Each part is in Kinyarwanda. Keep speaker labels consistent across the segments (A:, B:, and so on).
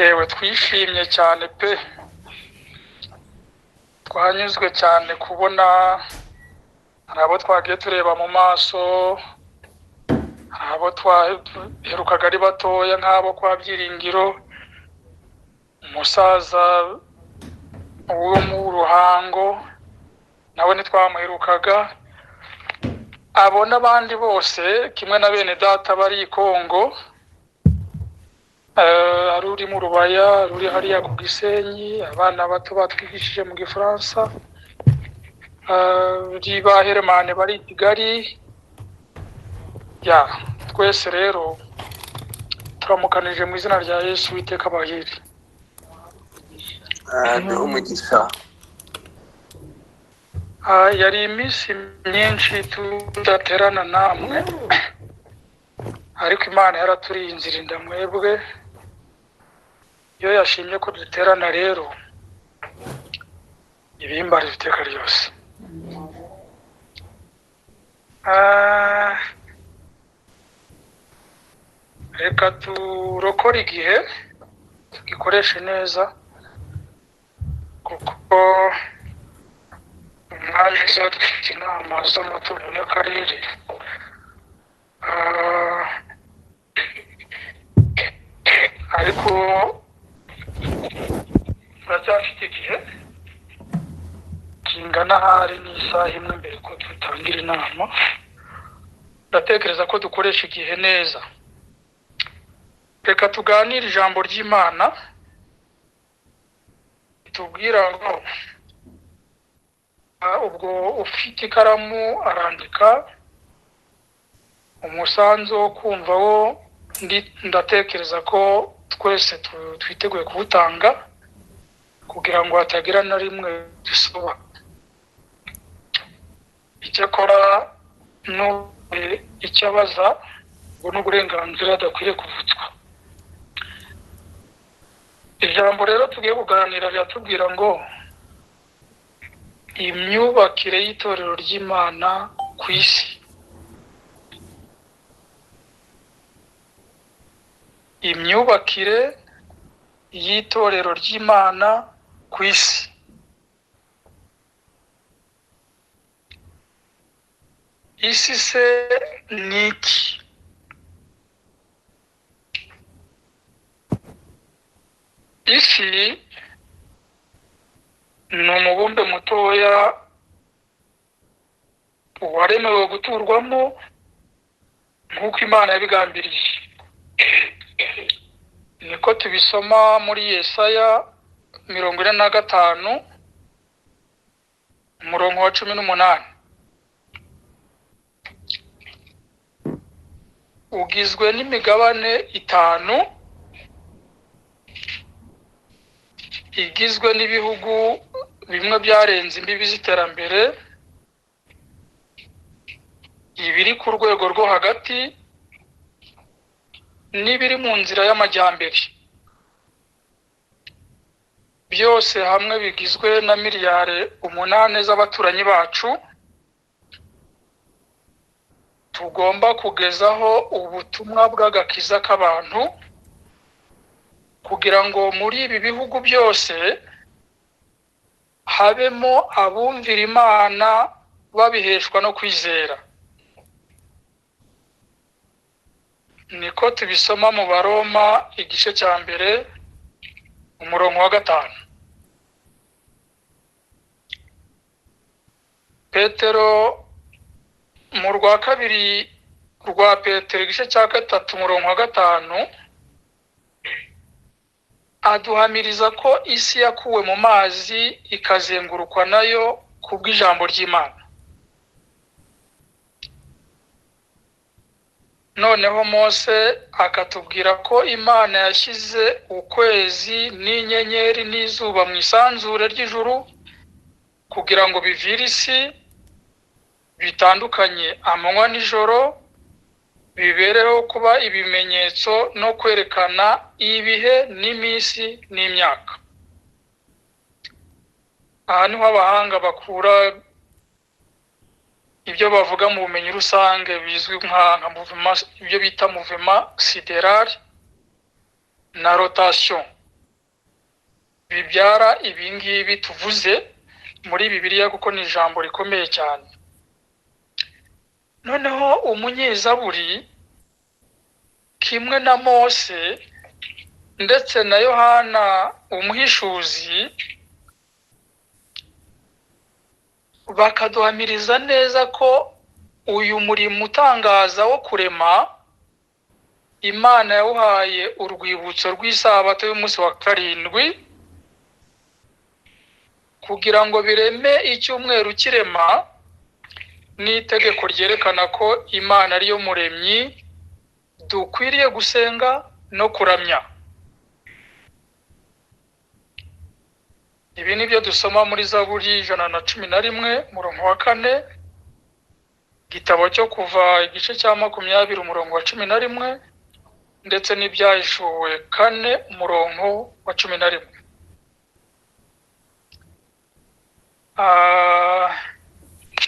A: Yewe, twishimye cyane pe, twanyuzwe cyane kubona hari abo twagiye tureba mu maso, hari abo twaherukaga ari batoya nk'abo kwa Byiringiro, umusaza wo mu Ruhango nawe ntitwamuherukaga, abo n'abandi bose kimwe na bene data bari i Kongo, hari uri mu Rubaya, hari uri hariya ku Gisenyi, abana bato batwigishije mu Gifaransa, ba Hermane bari i Kigali. Ya twese rero turamukanije mu izina rya Yesu. Uwiteka abahire.
B: Duhe umugisha.
A: Yari iminsi myinshi tudaterana namwe, ariko Imana yaraturinze irinda mwebwe. Iyo yashimye ko duterana rero, ibihimbariza iteka ryose. Reka turokore igihe tugikoreshe neza, kuko umwanya uza dufite inama z'amatorero y'akarere. Ariko turacyafite igihe kingana ahari n'isaha imwe mbere ko dutangira inama. Ndatekereza ko dukoresha igihe neza. Reka tuganire ijambo ry'Imana tubwira ngo ubwo ufite ikaramu arandika umusanzu wo kumva wo, ndatekereza ko twese twiteguye kuwutanga kugira ngo hatagira na rimwe dusoba. Icyakora icyo abaza ngo n'uburenganzira adakwiriye kuvutswa. Ijambo rero tugiye kuganira riratubwira ngo imyubakire y'itorero ry'Imana ku isi. Imyubakire y'itorero ry'Imana ku isi. Isi se ni iki? Isi ni umubumbe mutoya waremewe guturwamo nk'uko Imana yabigambiriye. Niko tubisoma muri Yesaya 45 umurongo wa 18. Ugizwe n'imigabane 5 igizwe n'ibihugu bimwe byarenze imbibi z'iterambere, ibiri ku rwego rwo hagati n'ibiri mu nzira y'amajyambere. Byose hamwe bigizwe na miliyari 8 z'abaturanyi bacu. Tugomba kugezaho ubutumwa bw'agakiza k'abantu kugira ngo muri ibi bihugu byose habemo abumvira Imana babiheshwa no kwizera. Niko tubisoma mu Baroma igice cya 1 umurongo wa 5. Petero mu rwa 2 rwa Petero igice cya 3 umurongo wa 5 aduhamiriza ko isi yakuwe mu mazi ikazengurukwa nayo kubw'ijambo ry'Imana. Noneho Mose akatubwira ko Imana yashyize ukwezi n'inyenyeri n'izuba mu isanzure ry'ijuru kugira ngo bivire isi bitandukanye amanywa n'ijoro, bibereho kuba ibimenyetso no kwerekana ibihe n'iminsi n'imyaka. Aha niho abahanga bakura ibyo bavuga mu bumenyi rusange bizwi nka ibyo bita mouvement sidéral na rotation. bibyara ibingibi tuvuze muri Bibiliya, kuko ni ijambo rikomeye cyane. Noneho umunyezaburi kimwe na Mose ndetse na Yohana umuhishuzi bakaduhamiriza neza ko uyu murimo utangaza wo kurema Imana yawuhaye urwibutso rw'isabato y'umunsi wa karindwi, kugira ngo bireme icyumweru kirema n'itegeko ryerekana ko Imana ariyo muremyi dukwiriye gusenga no kuramya. Ibi ni byo dusoma muri Zaburi 111 umurongo wa 4, igitabo cyo Kuva igice cya 20 umurongo wa 11, ndetse n'Ibyahishuwe 4 umurongo wa 11.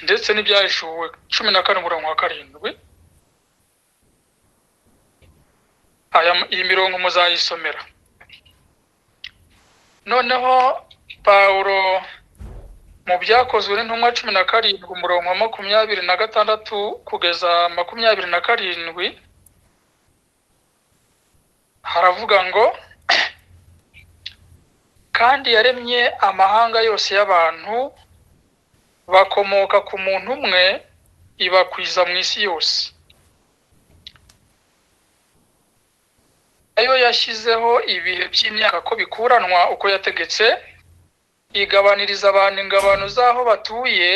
A: Ndetse n'Ibyahishuwe 14 umurongo wa 7. Iyi mirongo muzayisomera. Noneho Pawulo mu Byakozwe n'Intumwa 17 umurongo wa 26 kugeza 27 haravuga ngo kandi yaremye amahanga yose y'abantu bakomoka ku muntu umwe, ibakwiza mu isi yose. Ayo yashyizeho ibihe by'imyaka ko bikuranwa uko yategetse, igabaniriza abantu ingabano z'aho batuye,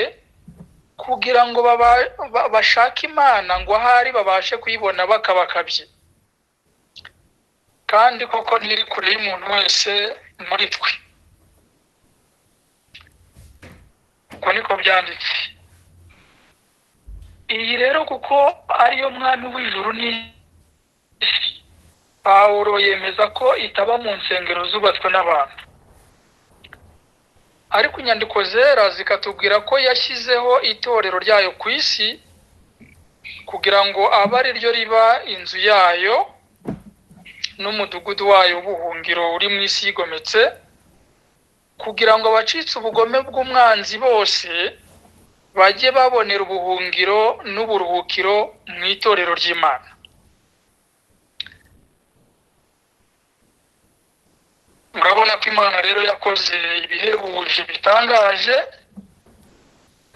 A: kugira ngo bashake Imana ngo ahari babashe kuyibona bakabakabye. Kandi koko ntiri kure y'umuntu wese muri twe. Uko niko byanditse. Iyi rero kuko ariyo mwami w'ijuru n'isi, Pawulo yemeza ko itaba mu nsengero zubatswe n'abantu. Ariko inyandiko zera zikatubwira ko yashyizeho itorero ryayo ku isi, kugira ngo abe ari ryo riba inzu yayo n'umudugudu wayo w'ubuhungiro uri mu isi yigometse, kugira ngo abacitse ubugome bw'umwanzi bose bajye babonera ubuhungiro n'uburuhukiro mu itorero ry'Imana. Murabona ko Imana rero yakoze ibihebuje bitangaje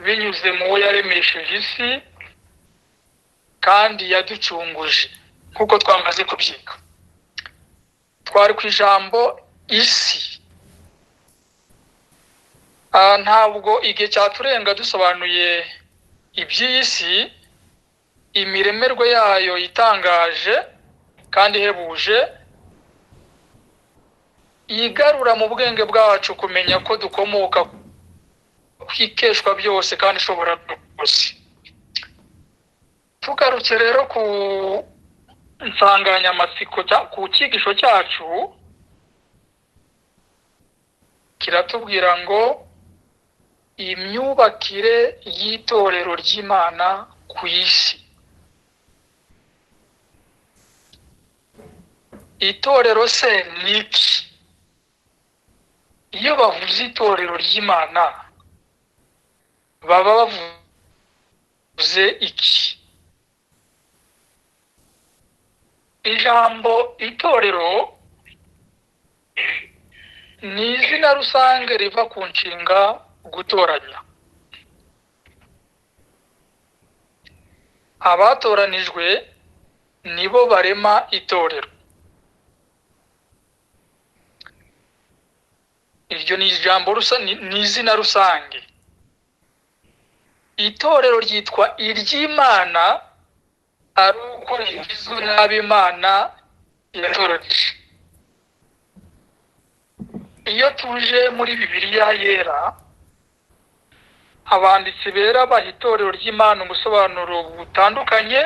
A: binyuze mu wo yaremesheje isi, kandi yaducunguje kuko twamaze kubyiga. Twari ku ijambo isi. Ntabwo igihe cyaturenga dusobanuye iby'iyi si, imiremerwe yayo itangaje kandi ihebuje, yigarura mu bwenge bwacu kumenya ko dukomoka kwikeshwa byose kandi ishobora byose. Tugarutse rero ku nsanganyamatsiko, ku cyigisho cyacu, kiratubwira ngo imyubakire y'itorero ry'Imana ku isi. Itorero se ni iki? Iyo bavuze itorero ry'Imana baba bavuze iki? Ijambo itorero ni izina rusange riva ku nshinga gutoranya. Abatoranijwe nibo barema itorero. Iryo ni ijambo ni izina rusange. Itorero ryitwa iry'Imana ari uko rigizwe n'ab'Imana yatoranije. Iyo tuje muri Bibiliya yera, abanditsi bera baha itorero ry'Imana ubusobanuro butandukanye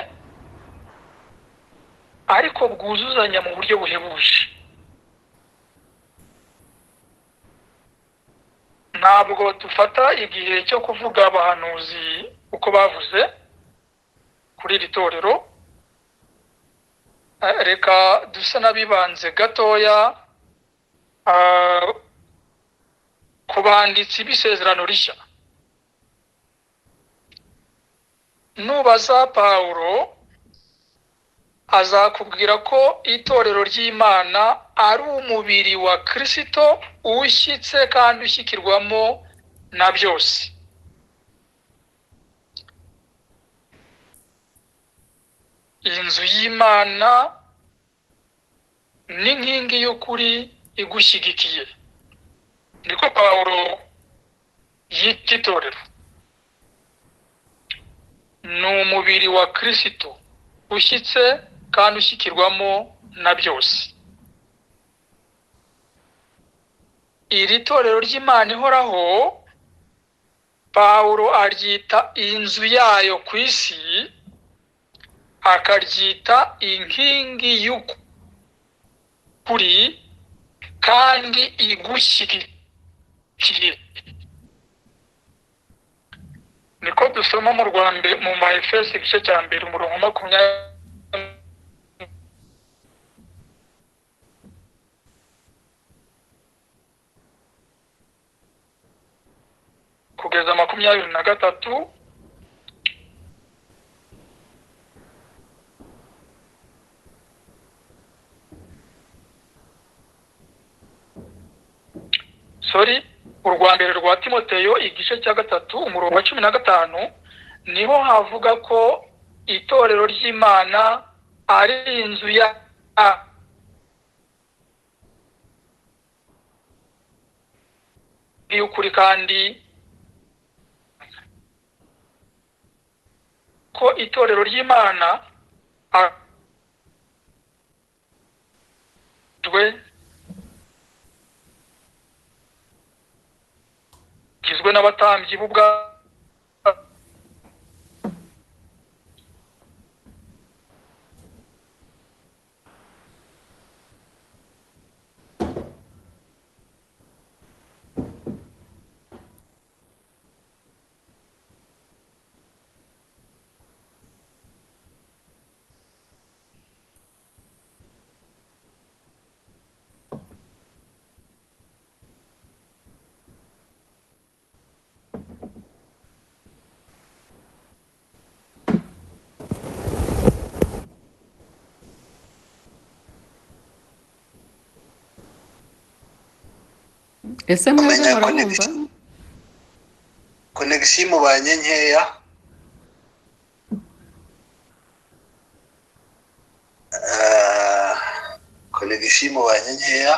A: ariko bwuzuzanya mu buryo buhebuje. Ntabwo dufata igihe cyo kuvuga abahanuzi uko bavuze kuri iri torero, reka dusa n'abibanze gatoya Ku banditsi b'isezerano rishya, nubaza Pawulo azakubwira ko itorero ry'Imana ari umubiri wa Kristo ushyitse kandi ushyikirwamo na byose. Inzu y'Imana n'inkingi y'ukuri igushyigikiye, niko Pawulo yita itorero. Ni umubiri wa Kristo ushyitse kandi ushyikirwamo na byose. Iri torero ry'Imana ihoraho, Pawulo aryita inzu yayo ku isi, akaryita inkingi y'ukuri kandi igushyigikiye. Niko dusoma mu Rwanda mu Efeso igice cya 2 umurongo 20 kugeza 23. Sorry, urwa mbere rwa Timoteyo igice cya 3 umurongo wa 15 niho havuga ko itorero ry'Imana ari inzu ya y'ukuri kandi ko itorero ry'Imana gizwe n'abatambyi b'ubwa
B: Ese mwebwe murumva
C: konegisiyo imubanye nkeya? Konegisiyo imubanye nkeya,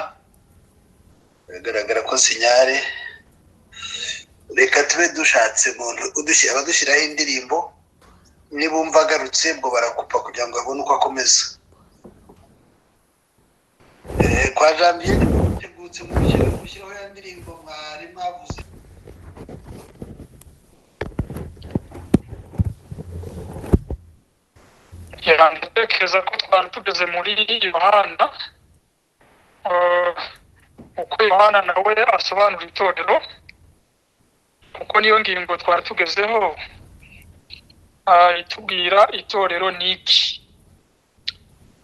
C: biragaragara ko sinyare. Reka tube dushatse umuntu abadushyiraho indirimbo, nibumva agarutse ubwo barakupa kugira ngo abone uko akomeza. Kwa Janvier tegutse mu gushyiraho ya ndirimbo mwari mwavuze.
A: Ndatekereza ko twari tugeze muri Yohana, uko Yohana nawe asobanura itorero, kuko niyo ngingo twari tugezeho, itubwira itorero ni iki,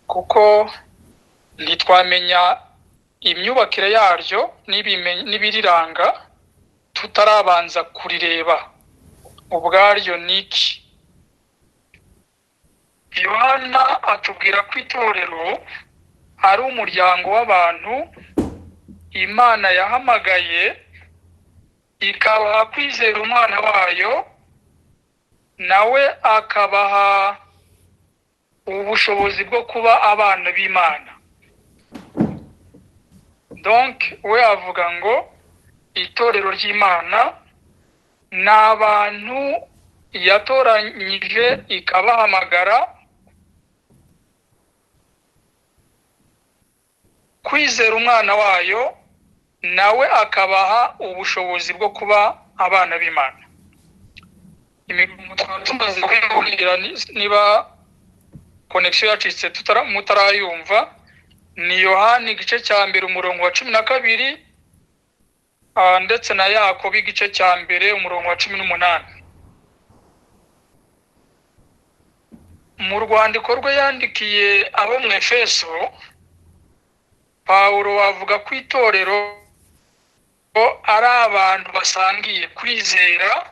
A: kuko ntitwamenya imyubakire yaryo n'ibiriranga tutarabanza kurireba ubwaryo ni iki. Yohana atubwira ko itorero ari umuryango w'abantu Imana yahamagaye ikabaha kwizera umwana wayo, nawe akabaha ubushobozi bwo kuba abana b'Imana. Donc we avuga ngo itorero ry'Imana ni abantu yatoranyije ikabahamagara kwizera umwana wayo, nawe akabaha ubushobozi bwo kuba abana b'Imana. Tumaze kwibwira niba connection yacitse mutarayumva, ni Yohana igice cya 2 umurongo wa 12 ndetse na Yakobo igice cya 2 umurongo wa 18. Mu rwandiko rwe yandikiye abo mu Efeso, Pawulo avuga ko itorero ari abantu basangiye kwizera,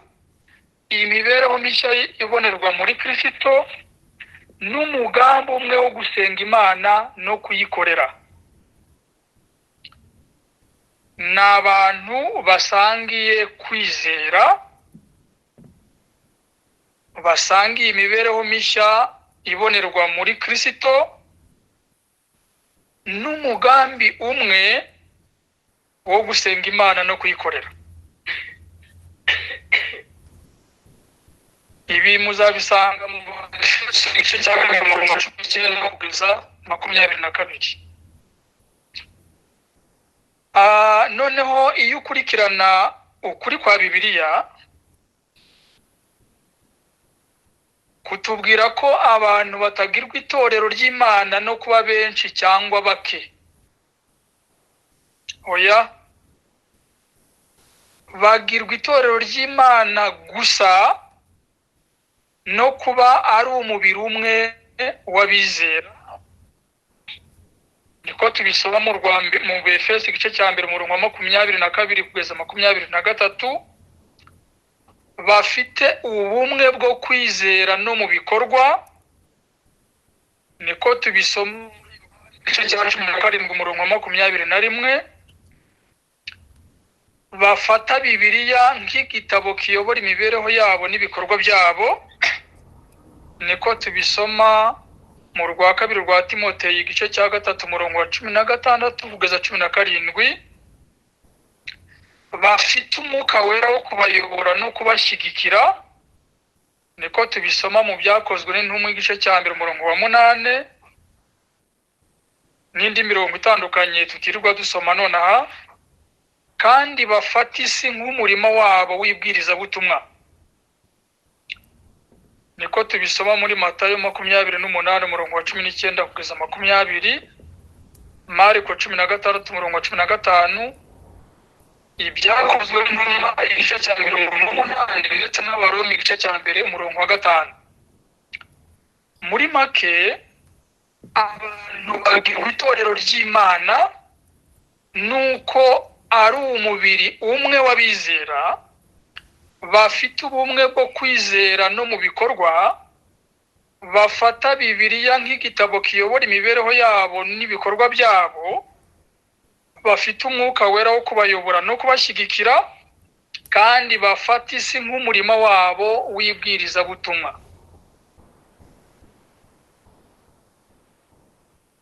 A: imibereho mishya ibonerwa muri Kristo, n'umugambi umwe wo gusenga Imana no kuyikorera. Ni abantu basangiye kwizera, basangiye imibereho mishya ibonerwa muri Kristo, n'umugambi umwe wo gusenga Imana no kuyikorera. Ibi muzabisanga mu gice cya kabiri umurongo wa 19 kugeza 22. Noneho iyo ukurikirana ukuri kwa Bibiliya, kutubwira ko abantu batagirwa itorero ry'Imana no kuba benshi cyangwa bake. Oya, bagirwa itorero ry'Imana gusa no kuba ari umubiri umwe w'abizera. Niko tubisoma mu Efeso igice cya mbere umurongo wa 22 kugeza 23. Bafite ubumwe bwo kwizera no mu bikorwa. Niko tubisoma igice cya 17 umurongo wa 21. Bafata Bibiliya nk'igitabo kiyobora imibereho yabo n'ibikorwa byabo. Niko tubisoma mu rwa kabiri rwa Timoteyo igice cya 3 umurongo wa 16 kugeza 17. Bafite umwuka wera wo kubayobora no kubashyigikira. Niko tubisoma mu Byakozwe n'Intumwa igice cya mbere umurongo wa 8 n'indi mirongo itandukanye tutirirwa dusoma nonaha. Kandi bafata isi nk'umurimo wabo w'ibwirizabutumwa. Niko tubisoma muri Matayo 28 umurongo wa 19 kugeza 20, Mariko 16 umurongo wa 15, Ibyakozwe n'Intumwa igice cya mbere umurongo wa 8 ndetse n'Abaroma igice cya mbere umurongo wa 5. Muri make, abantu bagirwa itorero ry'Imana nuko ari umubiri umwe w'abizera, bafite ubumwe bwo kwizera no mu bikorwa, bafata Bibiliya nk'igitabo kiyobora imibereho yabo n'ibikorwa byabo, bafite umwuka wera wo kubayobora no kubashyigikira, kandi bafata isi nk'umurimo wabo w'ibwirizabutumwa.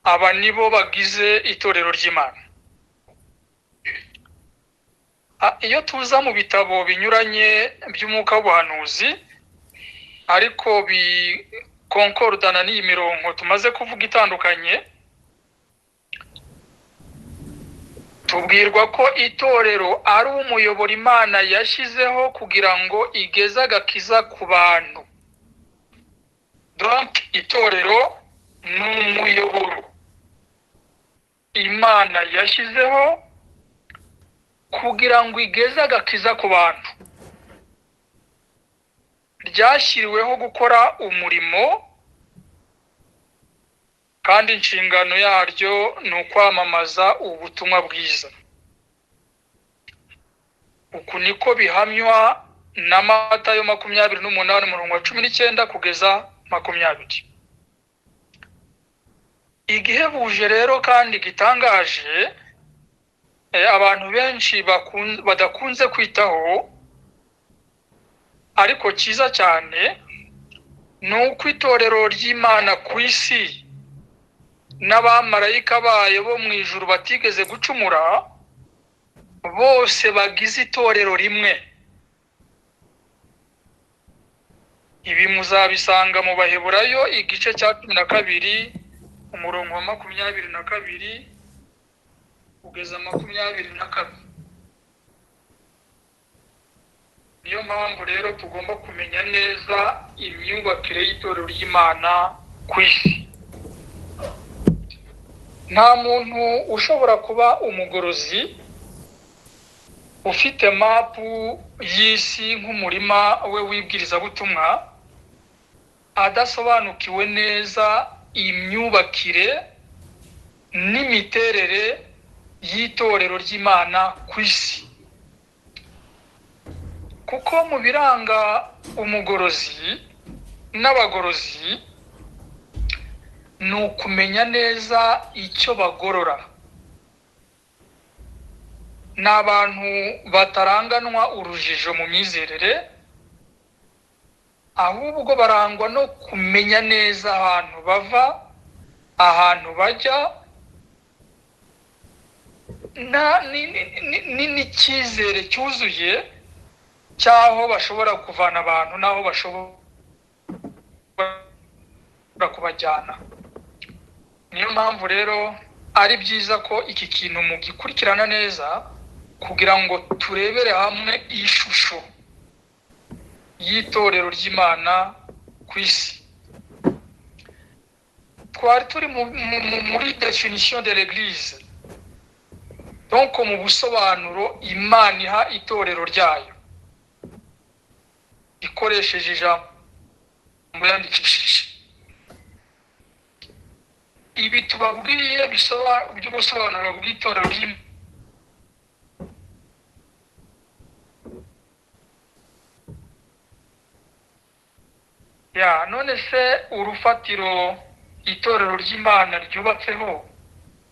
A: Aba nibo bagize itorero ry'Imana. Iyo tuza mu bitabo binyuranye by'umwuka w'ubuhanuzi, ariko bikonkordana n'iyi mirongo tumaze kuvuga itandukanye, tubwirwa ko itorero ari umuyoboro Imana yashyizeho kugira ngo igeze agakiza ku bantu. Donc itorero ni umuyoboro Imana yashyizeho kugira ngo igeze agakiza ku bantu. Ryashyiriweho gukora umurimo, kandi inshingano yaryo ni ukwamamaza ubutumwa bwiza. Uku niko bihamywa na Matayo 28 umurongo wa 19 kugeza 20. Igihebuje rero kandi gitangaje abantu benshi badakunze kwitaho, ariko cyiza cyane, ni uko itorero ry'Imana ku isi n'abamarayika bayo bo mu ijuru batigeze gucumura, bose bagize itorero rimwe. Ibi muzabisanga mu Baheburayo igice cya 12 umurongo wa 22 kugeza 24. Niyo mpamvu rero tugomba kumenya neza imyubakire y'itorero ry'Imana ku isi. Nta muntu ushobora kuba umugorozi ufite mapu y'isi nk'umurima we w'ibwirizabutumwa adasobanukiwe neza imyubakire n'imiterere y'itorero ry'Imana ku isi. Kuko mu biranga umugorozi n'abagorozi ni ukumenya neza icyo bagorora. Ni abantu bataranganwa urujijo mu myizerere, ahubwo barangwa no kumenya neza ahantu bava, ahantu bajya, n'icyizere cyuzuye cy'aho bashobora kuvana abantu n'aho bashobora kubajyana. Niyo mpamvu rero ari byiza ko iki kintu mugikurikirana neza, kugira ngo turebere hamwe ishusho y'itorero ry'Imana ku isi. Twari turi muri définition de l'église, donc mu busobanuro Imana iha itorero ryayo ikoresheje ijambo yandikishije. Ibi tubabwiye by'ubusobanuro bw'itorero ry'Imana ya none se urufatiro itorero ry'Imana ryubatseho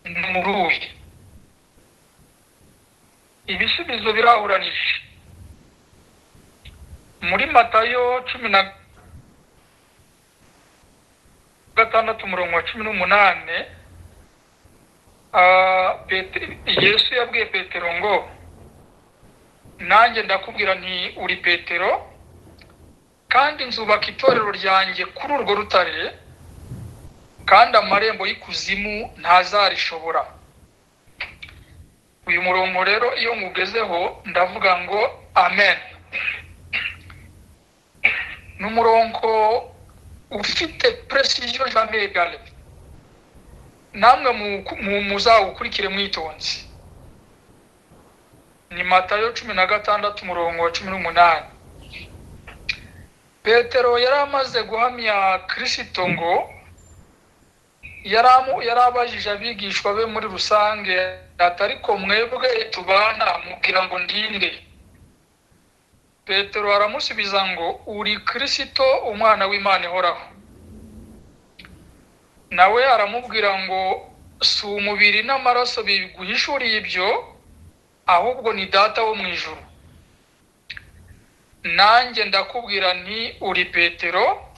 A: ni uruhe? Ibisubizo birahuranije. Muri Matayo 16 umurongo wa 18, Yesu yabwiye Petero ngo nanjye ndakubwira nti uri Petero, kandi nzubaka itorero ryanjye kuri urwo rutare, kandi amarembo y'ikuzimu ntazarishobora. Uyu murongo rero iyo nkugezeho ndavuga ngo amen. Ni umurongo ufite precision jamais égale. Namwe muzawukurikire mwitonze. Ni Matayo 16 umurongo wa 18. Petero yari amaze guhamya Kristo ngo yarabajije abigishwa be muri rusange ati ariko mwebwe tubana mubwira ngo ndinde? Petero aramusubiza ngo uri Kristo umwana w'Imana ihoraho. Nawe aramubwira ngo si umubiri n'amaraso biguhishuriye ibyo, ahubwo ni Data wo mu ijuru. Nanjye ndakubwira nti uri Petero,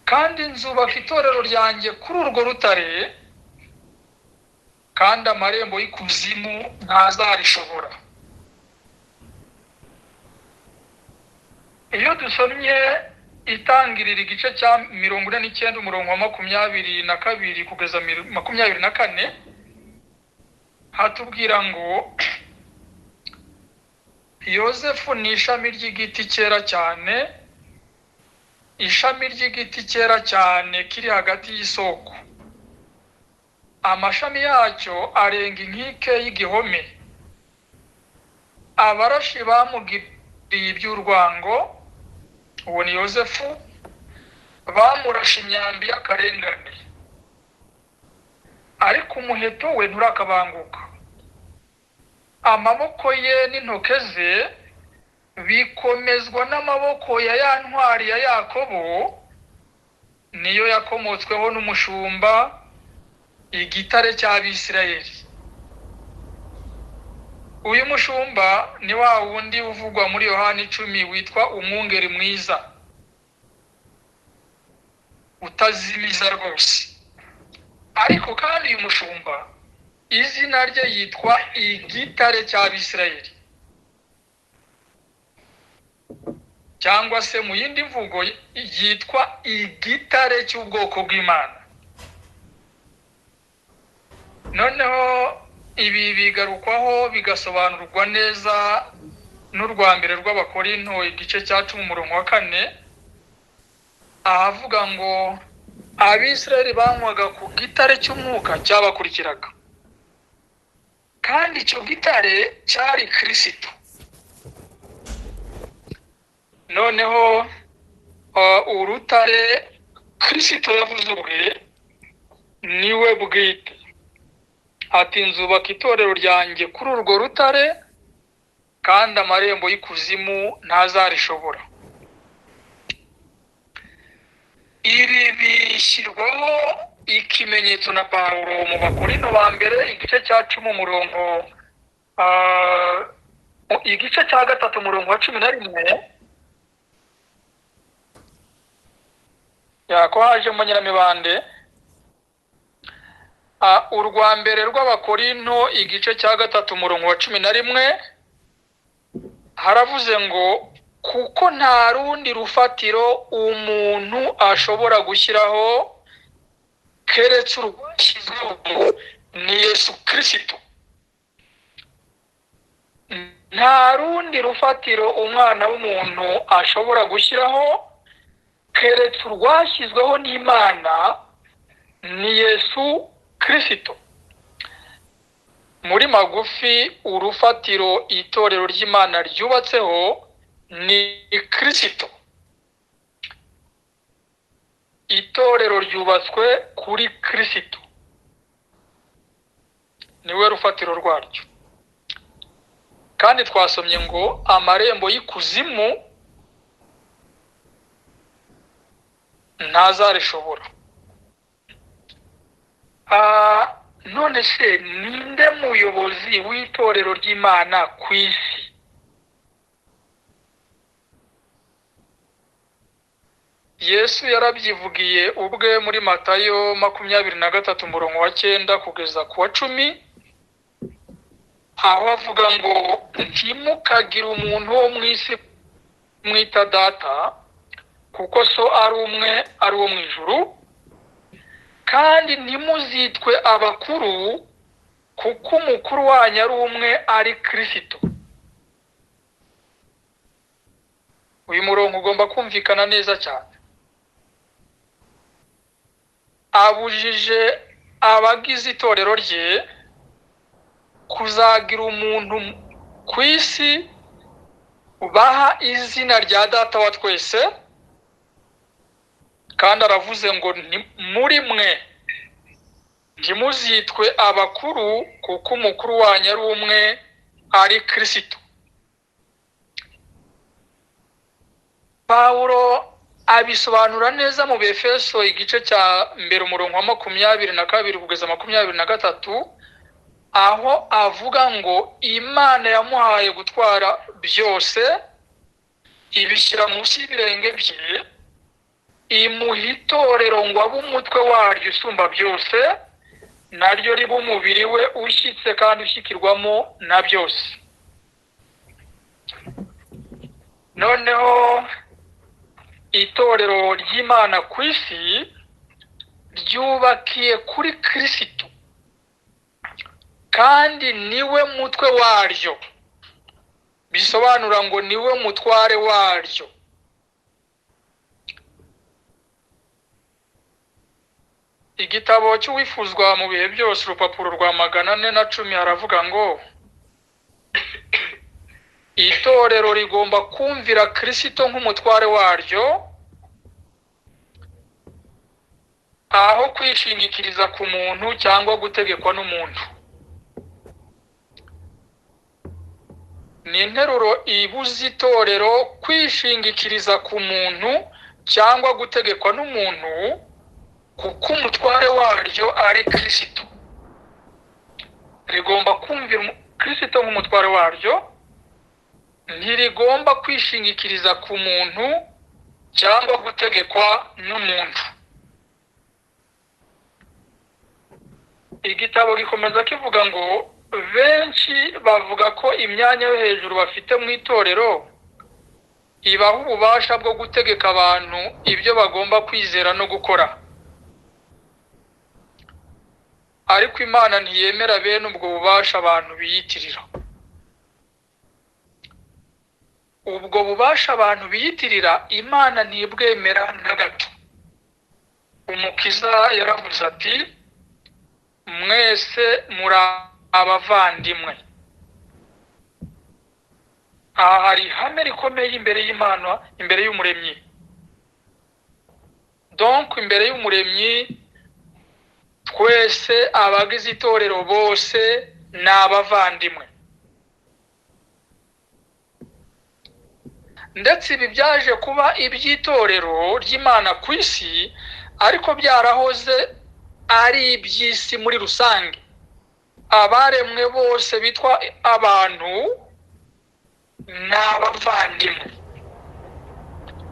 A: kandi nzubaka itorero ryanjye kuri urwo rutare, kandi amarembo y'ikuzimu ntazarishobora. Iyo dusomye Itangirira igice cya 49 umurongo wa 22 kugeza 24, hatubwira ngo Yosefu ni ishami ry'igiti cyera cyane, ishami ry'igiti cyera cyane kiri hagati y'isoko. Amashami yacyo arenga inkike y'igihome. Abarashi bamugiriye iby'urwango, uwo ni Yosefu, bamurashe imyambi y'akarengane, ariko umuheto we nturakabanguka. Amaboko ye n'intoke ze bikomezwa n'amaboko ya ya ntwari ya Yakobo, niyo yakomotsweho n'umushumba, igitare cy'Abisirayeli. Uyu mushumba ni wa wundi uvugwa muri Yohana 10 witwa umwungeri mwiza utazimiza rwose. Ariko kandi uyu mushumba izina rye yitwa igitare cy'Abisirayeli, cyangwa se mu yindi mvugo yitwa igitare cy'ubwoko bw'Imana. Noneho ibi bigarukwaho bigasobanurwa neza n'urwa mbere rw'Abakorinto igice cya 10 umurongo wa 4, ahavuga ngo Abisirayeli banywaga ku gitare cy'umwuka cyabakurikiraga, kandi icyo gitare cyari Kristo. Noneho urutare Kristo yavuze ubwe niwe bwite, ati nzubaka itorero ryanjye kuri urwo rutare, kandi amarembo y'ikuzimu ntazarishobora. Ibi bishyirwaho ikimenyetso na Pawulo mu Bakorinto ba mbere igice cya 10 umurongo, igice cya 3 umurongo wa 11. Yako hajemo Nyiramibande. Urwa mbere rw'Abakorinto igice cya 3 umurongo wa 11 haravuze ngo kuko nta rundi rufatiro umuntu ashobora gushyiraho keretse urwashyizweho ni Yesu Kristo. Nta rundi rufatiro umwana w'umuntu ashobora gushyiraho keretse urwashyizweho n'Imana ni Yesu Kristo. Muri magufi, urufatiro itorero ry'Imana ryubatseho ni Kristo. Itorero ryubatswe kuri Kristo, niwe rufatiro rwaryo. Kandi twasomye ngo amarembo y'ikuzimu ntazarishobora. None se ninde muyobozi w'itorero ry'Imana ku isi? Yesu yarabyivugiye ubwe muri Matayo 23 umurongo wa 9 kugeza ku wa 10, aho avuga ngo ntimukagire umuntu wo mu isi mwita data, kuko so ari umwe ari uwo mu ijuru, kandi ntimuzitwe abakuru, kuko umukuru wanyu ari umwe ari Kristo. Uyu murongo ugomba kumvikana neza cyane. Abujije abagize itorero rye kuzagira umuntu ku isi baha izina rya data wa twese, kandi aravuze ngo muri mwe ntimuzitwe abakuru, kuko umukuru wanyu ari umwe ari Kristo. Pawulo abisobanura neza mu Befeso igice cya 1 umurongo wa 22 kugeza 23, aho avuga ngo Imana yamuhaye gutwara byose, ibishyira munsi y'ibirenge bye, imuha itorero ngo abe umutwe waryo usumba byose, naryo ribe umubiri we ushyitse kandi ushyikirwamo na byose. Noneho itorero ry'Imana ku isi ryubakiye kuri Kristo, kandi niwe mutwe waryo, bisobanura ngo niwe mutware waryo. Igitabo cy'uwifuzwa mu bihe byose urupapuro rwa 410 haravuga ngo itorero rigomba kumvira Kristo nk'umutware waryo, aho kwishingikiriza ku muntu cyangwa gutegekwa n'umuntu. Ni interuro ibuza itorero kwishingikiriza ku muntu cyangwa gutegekwa n'umuntu, kuko umutware waryo ari Kristo. Rigomba kumvira Kristo nk'umutware waryo, ntirigomba kwishingikiriza ku muntu cyangwa gutegekwa n'umuntu. Igitabo gikomeza kivuga ngo benshi bavuga ko imyanya yo hejuru bafite mu itorero ibaha ububasha bwo gutegeka abantu ibyo bagomba kwizera no gukora, ariko Imana ntiyemera bene ubwo bubasha abantu biyitirira. Ubwo bubasha abantu biyitirira Imana ntibwemera na gato. Umukiza yaravuze ati mwese muri abavandimwe. Aha hari ihame rikomeye imbere y'Imana, imbere y'Umuremyi. Donc imbere y'Umuremyi twese abagize itorero bose ni abavandimwe. Ndetse ibi byaje kuba iby'itorero ry'Imana ku isi, ariko byarahoze ari iby'isi muri rusange. Abaremwe bose bitwa abantu ni abavandimwe,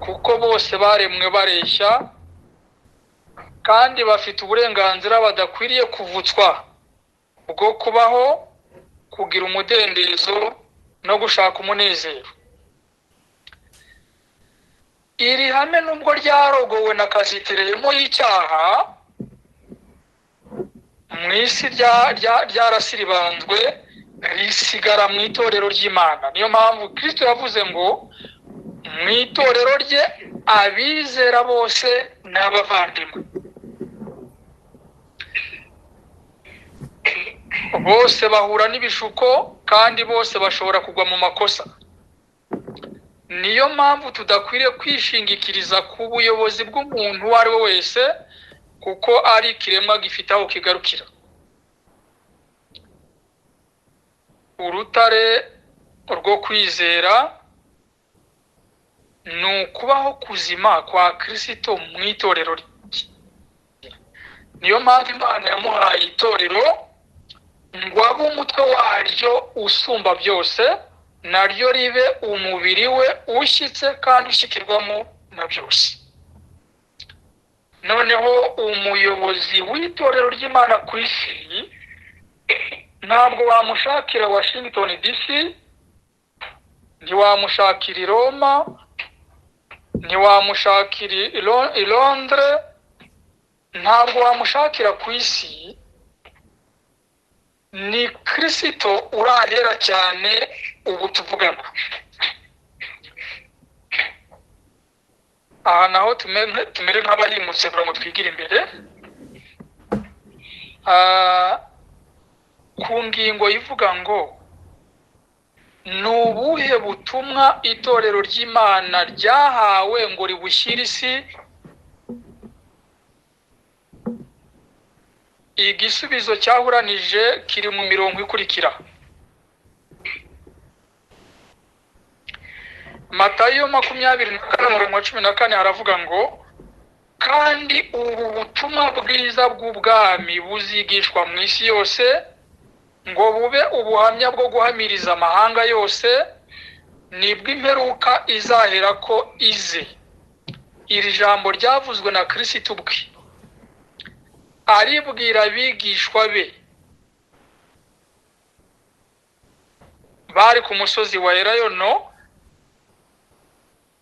A: kuko bose baremwe bareshya kandi bafite uburenganzira badakwiriye kuvutswa bwo kubaho, kugira umudendezo no gushaka umunezero. Iri hame nubwo ryarogowe na kazitiremo y'icyaha mu isi, ryarasiribanzwe risigara mu itorero ry'Imana. Niyo mpamvu Kristo yavuze ngo mu itorero rye abizera bose ni abavandimwe. Bose bahura n'ibishuko kandi bose bashobora kugwa mu makosa. Niyo mpamvu tudakwiriye kwishingikiriza ku buyobozi bw'umuntu uwo ari we wese, kuko ari ikiremwa gifite aho kigarukira. Urutare rwo kwizera ni ukubaho kuzima kwa Kristo mu itorero rye. Niyo mpamvu Imana yamuhaye itorero ngo abe umutwe waryo usumba byose, naryo ribe umubiri we ushyitse kandi ushyikirwamo na byose. Noneho umuyobozi w'itorero ry'Imana ku isi ntabwo wamushakira Washington DC, ntiwamushakira i Roma, ntiwamushakira i Londres, ntabwo wamushakira ku isi. Ni Kristo urahera cyane ubu tuvugana. Aha naho tumere nk'abarimutse kugira ngo twigire imbere ku ngingo ivuga ngo ni ubuhe butumwa itorero ry'Imana ryahawe ngo ribushyire isi. Igisubizo cyahuranije kiri mu mirongo ikurikira. Matayo 24:14 haravuga ngo kandi ubu butumwa bwiza bw'ubwami buzigishwa mu isi yose ngo bube ubuhamya bwo guhamiriza amahanga yose, nibwo imperuka izaherako ize. Iri jambo ryavuzwe na Kristo ubwe aribwira abigishwa be bari ku musozi wa Elayono,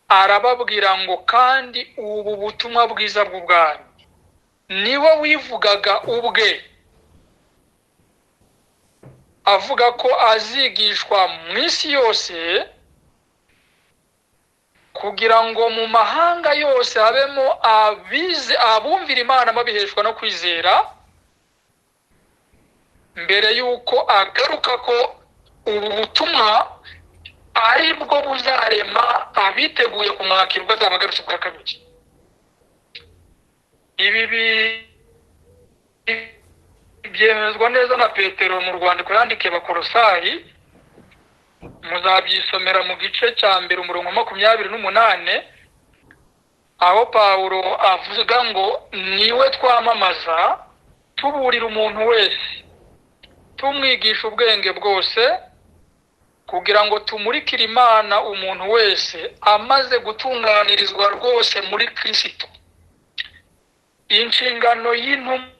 A: arababwira ngo kandi ubu butumwa bwiza bw'ubwami. Niwe wivugaga ubwe avuga ko azigishwa mu isi yose kugira ngo mu mahanga yose habemo abize abumvira Imana babiheshwa no kwizera, mbere yuko agaruka ko ubu butumwa ari bwo buzarema abiteguye kumwakirwa azaba agarutse bwa kabiri. Ibi byemezwa neza na Petero mu rwandiko yandikiye Abakolosayi, muzabyisomera mu gice cya 1 umurongo 28, aho Pawulo avuga ngo niwe twamamaza tuburira umuntu wese tumwigisha ubwenge bwose, kugira ngo tumurikire Imana umuntu wese amaze gutunganirizwa rwose muri Kristo. Inshingano y'intumwa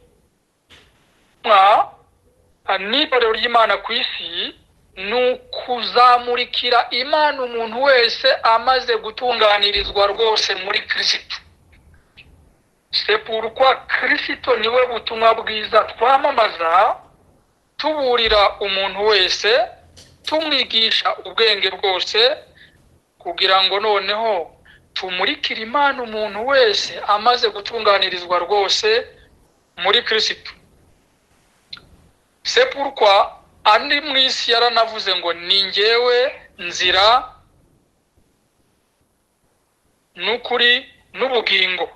A: n'itorero ry'Imana ku isi ni ukuzamurikira Imana umuntu wese amaze gutunganirizwa rwose muri Kristo. C'est pourquoi Kristo niwe butumwa bwiza twamamaza tuburira umuntu wese tumwigisha ubwenge bwose, kugira ngo noneho tumurikire Imana umuntu wese amaze gutunganirizwa rwose muri Kristo. C'est pourquoi andi mu isi yaranavuze ngo ni njyewe nzira n'ukuri n'ubugingo.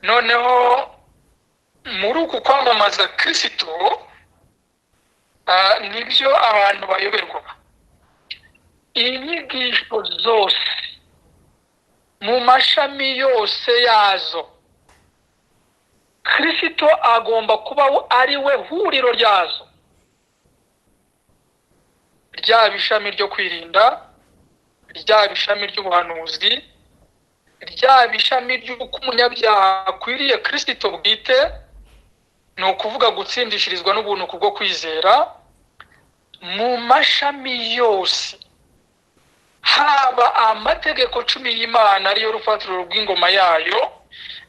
A: Noneho muri uku kwamamaza Kristo nibyo abantu bayoberwa. Inyigisho zose mu mashami yose yazo, Kristo agomba kuba ari we huriro ryazo, ryaba ishami ryo kwirinda, ryaba ishami ry'ubuhanuzi, ryaba ishami ry'uko umunyabyaha akwiriye Kristo bwite, ni ukuvuga gutsindishirizwa n'ubuntu kubwo kwizera. Mu mashami yose, haba amategeko 10 y'Imana ariyo rufatiro rw'ingoma yayo,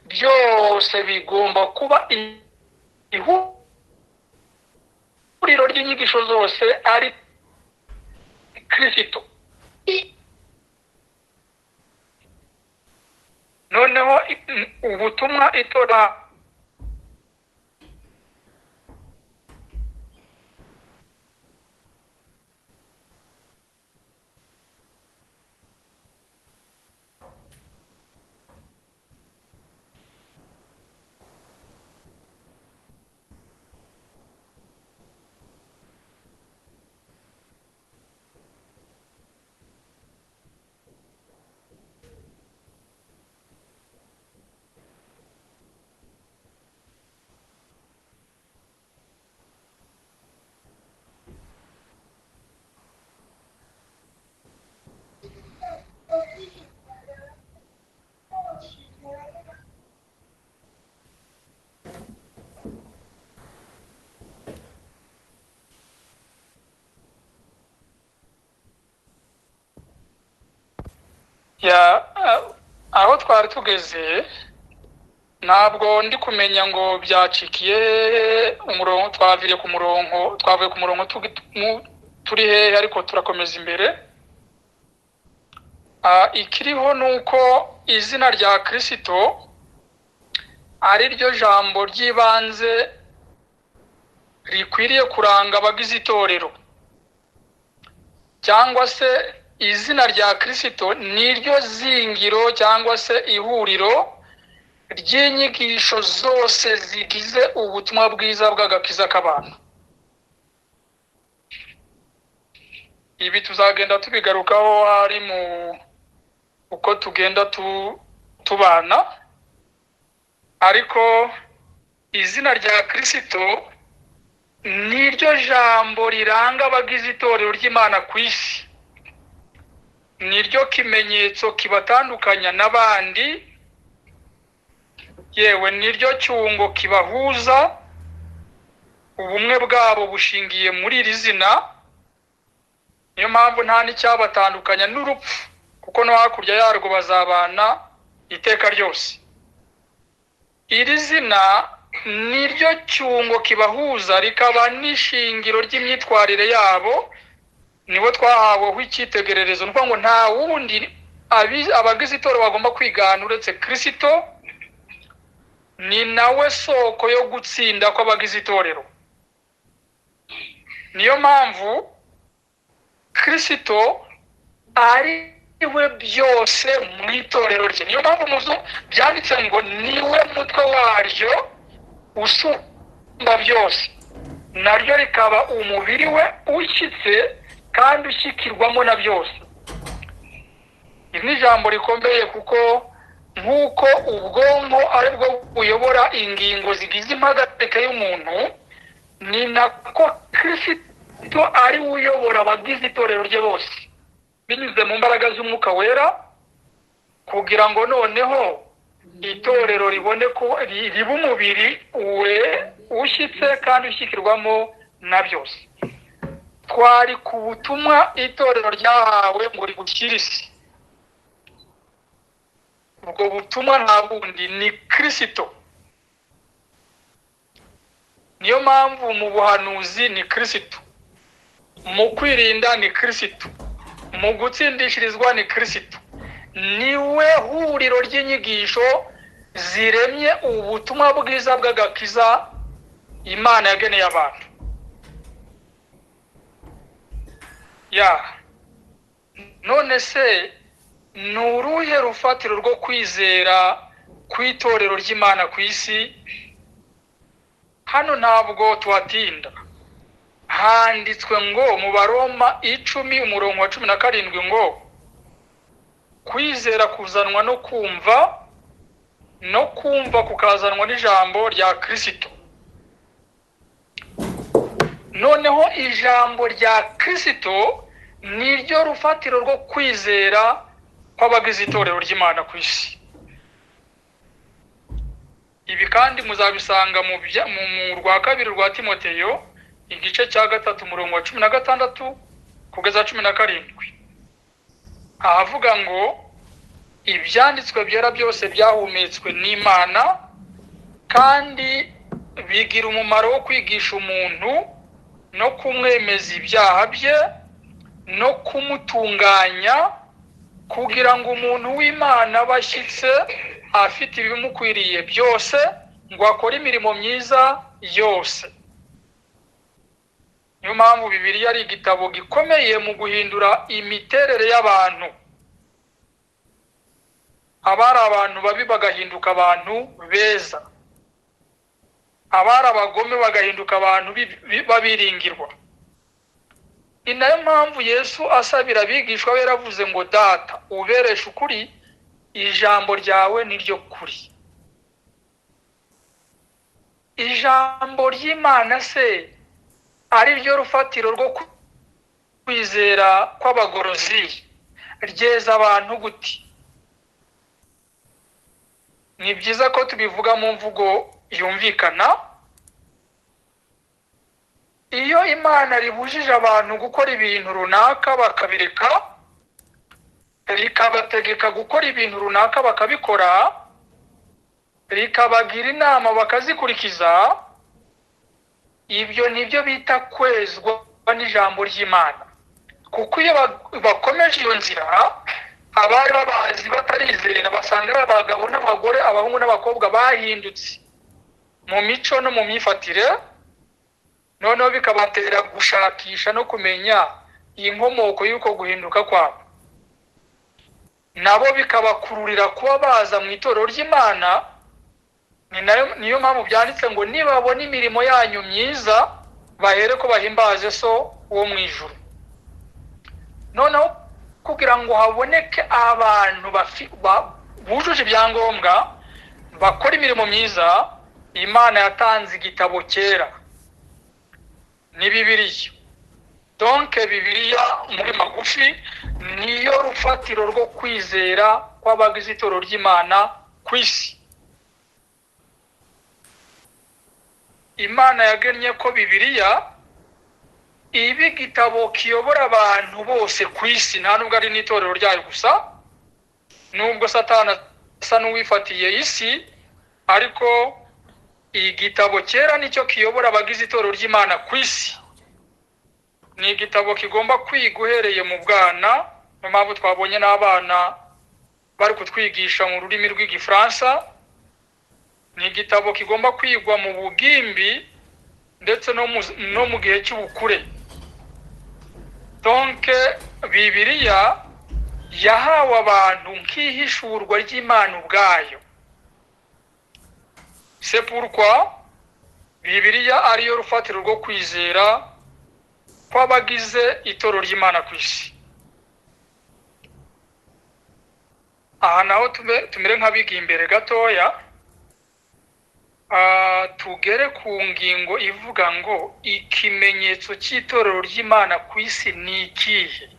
A: byose bigomba kuba ihuriro ry'inyigisho zose ari Kristo. Noneho ubutumwa itora ya aho twari tugeze ntabwo ndi kumenya ngo byacikiye umurongo, twaviriye ku murongo, twavuye ku murongo turi hehe, ariko turakomeza imbere. Ikiriho nuko izina rya Kristo ari ryo jambo ry'ibanze rikwiriye kuranga abagize itorero, cyangwa se izina rya Kristo niryo zingiro cyangwa se ihuriro ry'inyigisho zose zigize ubutumwa bwiza bw'agakiza k'abantu. Ibi tuzagenda tubigarukaho hari mu uko tugenda tubana, ariko izina rya Kristo niryo jambo riranga abagize itorero ry'Imana ku isi, niryo kimenyetso kibatandukanya n'abandi, yewe niryo cyungo kibahuza. Ubumwe bwabo bushingiye muri iri zina, niyo mpamvu nta n'icyabatandukanya n'urupfu, kuko no hakurya yarwo bazabana iteka ryose. Iri zina niryo cyungo kibahuza, rikaba n'ishingiro ry'imyitwarire yabo, nibo twahaweho icyitegererezo. Ni ukuvuga ngo nta wundi abagize itorero bagomba kwigana uretse Kristo, ni nawe soko yo gutsinda kw'abagize itorero. Niyo mpamvu Kristo ari we byose mu itorero rye. Niyo mpamvu muzo byanditse ngo niwe mutwe waryo usumba byose, naryo rikaba umubiri we ushyitse kandi ushyikirwamo na byose. Iri ni ijambo rikomeye, kuko nk'uko ubwonko ari bwo buyobora ingingo zigize impagarike y'umuntu, ni nako Kristo ari we uyobora abagize itorero rye bose binyuze mu mbaraga z'Umwuka Wera, kugira ngo noneho itorero ribone ko riba umubiri we ushyitse kandi ushyikirwamo na byose. Twari ku butumwa itorero ryahawe ngo rigushyire isi. Ubwo butumwa nta bundi ni Kristo. Niyo mpamvu mu buhanuzi ni Kristo, mu kwirinda ni Kristo, mu gutsindishirizwa ni Kristo. Niwe huriro ry'inyigisho ziremye ubutumwa bwiza bw'agakiza Imana yageneye abantu. Ya none se ni uruhe rufatiro rwo kwizera kw'itorero ry'Imana ku isi? Hano ntabwo tuhatinda, Handitswe ngo mu Baroma 10 umurongo wa 17 ngo kwizera kuzanwa no kumva, no kumva kukazanwa n'ijambo rya Kristo. Noneho ijambo rya Kristo niryo rufatiro rwo kwizera kw'abagize itorero ry'Imana ku isi. Ibi kandi muzabisanga mu rwa kabiri rwa Timoteyo igice cya 3 umurongo wa 16 kugeza 17, ahavuga ngo ibyanditswe byera byose byahumetswe n'Imana kandi bigira umumaro wo kwigisha umuntu no kumwemeza ibyaha bye no kumutunganya, kugira ngo umuntu w'Imana abashyitse afite ibimukwiriye byose, ngo akore imirimo myiza yose. Niyo mpamvu Bibiliya ari igitabo gikomeye mu guhindura imiterere y'abantu. Abari abantu babi bagahinduka abantu beza, abari abagome bagahinduka abantu babiringirwa. Ni nayo mpamvu Yesu asabira abigishwa be yaravuze ngo Data ubereshe ukuri, ijambo ryawe niryo kuri. Ijambo ry'Imana se ari ryo rufatiro rwo kwizera kw'abagorozi ryeza abantu guti? Ni byiza ko tubivuga mu mvugo yumvikana. Iyo Imana ribujije abantu gukora ibintu runaka bakabireka, rikabategeka gukora ibintu runaka bakabikora, rikabagira inama bakazikurikiza, ibyo nibyo bita kwezwa n'ijambo ry'Imana. Kuko iyo bakomeje iyo nzira, abari babazi batarizera basanga abagabo n'abagore, abahungu n'abakobwa bahindutse mu mico no mu myifatire, noneho bikabatera gushakisha no kumenya inkomoko y'uko guhinduka kwabo, nabo bikabakururira kuba baza mu itorero ry'Imana. Niyo mpamvu byanditse ngo nibabona imirimo yanyu myiza bahere ko bahimbaze so wo mu ijuru. Noneho kugira ngo haboneke abantu bujuje ibyangombwa bakora imirimo myiza, Imana yatanze igitabo cyera, ni Bibiliya. Donc Bibiliya muri magufi niyo rufatiro rwo kwizera kw'abagize itorero ry'Imana ku isi. Imana yagennye ko Bibiliya iba igitabo kiyobora abantu bose ku isi, nta nubwo ari n'itorero ryayo gusa, nubwo Satani asa n'uwifatiye isi, ariko igitabo cyera nicyo kiyobora abagize itorero ry'Imana ku isi. Ni igitabo kigomba kwiga uhereye mu bwana. Niyo mpamvu twabonye n'abana bari kutwigisha mu rurimi rw'Igifaransa. Ni igitabo kigomba kwigwa mu bugimbi ndetse no mu gihe cy'ubukure. Donc Bibiliya yahawe abantu nk'ihishurwa ry'Imana ubwayo. C'est pourquoi Bibiliya ariyo rufatiro rwo kwizera kw'abagize itorero ry'Imana ku isi. Aha naho tumere nk'abiga imbere gatoya, tugere ku ngingo ivuga ngo ikimenyetso cy'itorero ry'Imana ku isi ni ikihe?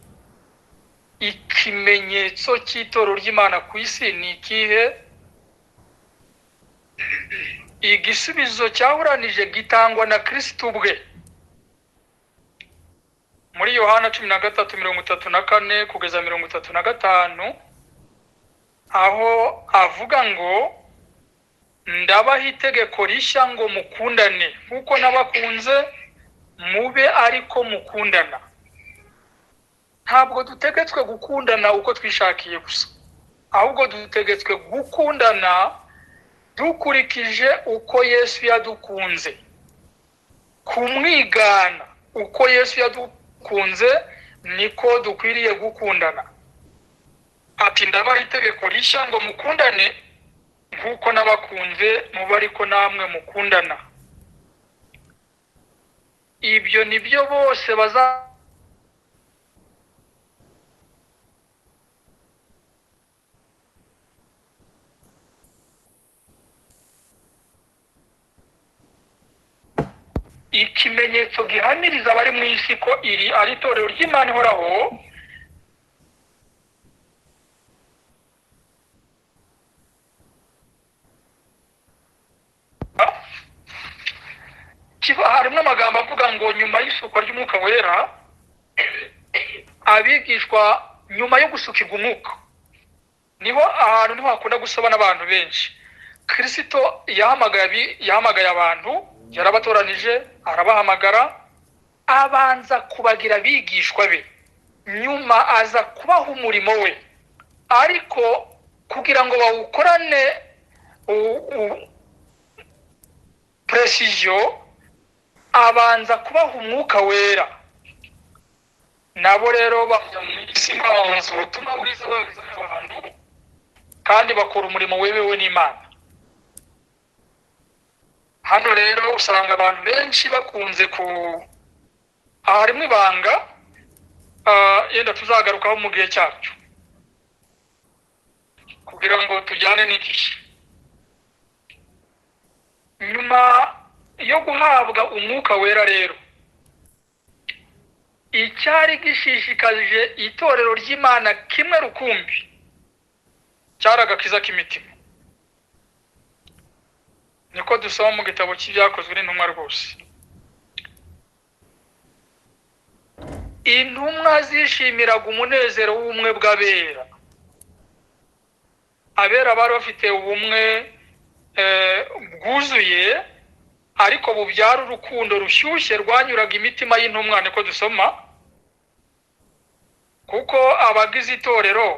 A: Ikimenyetso cy'itorero ry'Imana ku isi ni ikihe? Igisubizo cyahuranije gitangwa na Kristo ubwe. Muri Yohana 13:34 kugeza 35, aho avuga ngo ndabaha itegeko rishya ngo mukundane nkuko nabakunze mube ariko mukundana. Ntabwo dutegetswe gukundana uko twishakiye gusa, ahubwo dutegetswe gukundana dukurikije uko Yesu yadukunze, kumwigana uko Yesu yadukunze niko dukwiriye gukundana. Ati ndabaha itegeko rishya ngo mukundane nkuko nabakunze mube ariko namwe mukundana. Ibyo nibyo bose baza ikimenyetso gihamiriza abari mu isi ko iri ari itorero ry'Imana ihoraho. Harimo amagambo avuga ngo nyuma y'isukwa ry'umwuka wera, abigishwa nyuma yo gusukirwa umwuka, niho ahantu niho hakunda gusoba n'abantu benshi. Kristo yahamagaye abantu, yarabatoranije, arabahamagara, abanza kubagira abigishwa be, nyuma aza kubaha umurimo we, ariko kugira ngo bawukorane precision, abanza kubaha umwuka wera. Nabo rero bajya mu isi babanza ubutumwa bwiza abantu, kandi bakora umurimo wemewe n'Imana. Hano rero usanga abantu benshi bakunze ku harimo ibanga, yenda tuzagarukaho mu gihe cyacu kugira ngo tujyane n'igihe. Nyuma yo guhabwa umwuka wera rero, icyari gishishikaje itorero ry'Imana kimwe rukumbi cyari agakiza k'imitima. Niko dusoma mu gitabo cy'ibyakozwe n'intumwa rwose. Intumwa zishimiraga umunezero w'ubumwe bw'abera. Abera bari bafite ubumwe bwuzuye, ariko bubyara urukundo rushyushye rwanyuraga imitima y'intumwa. Niko dusoma, kuko abagize itorero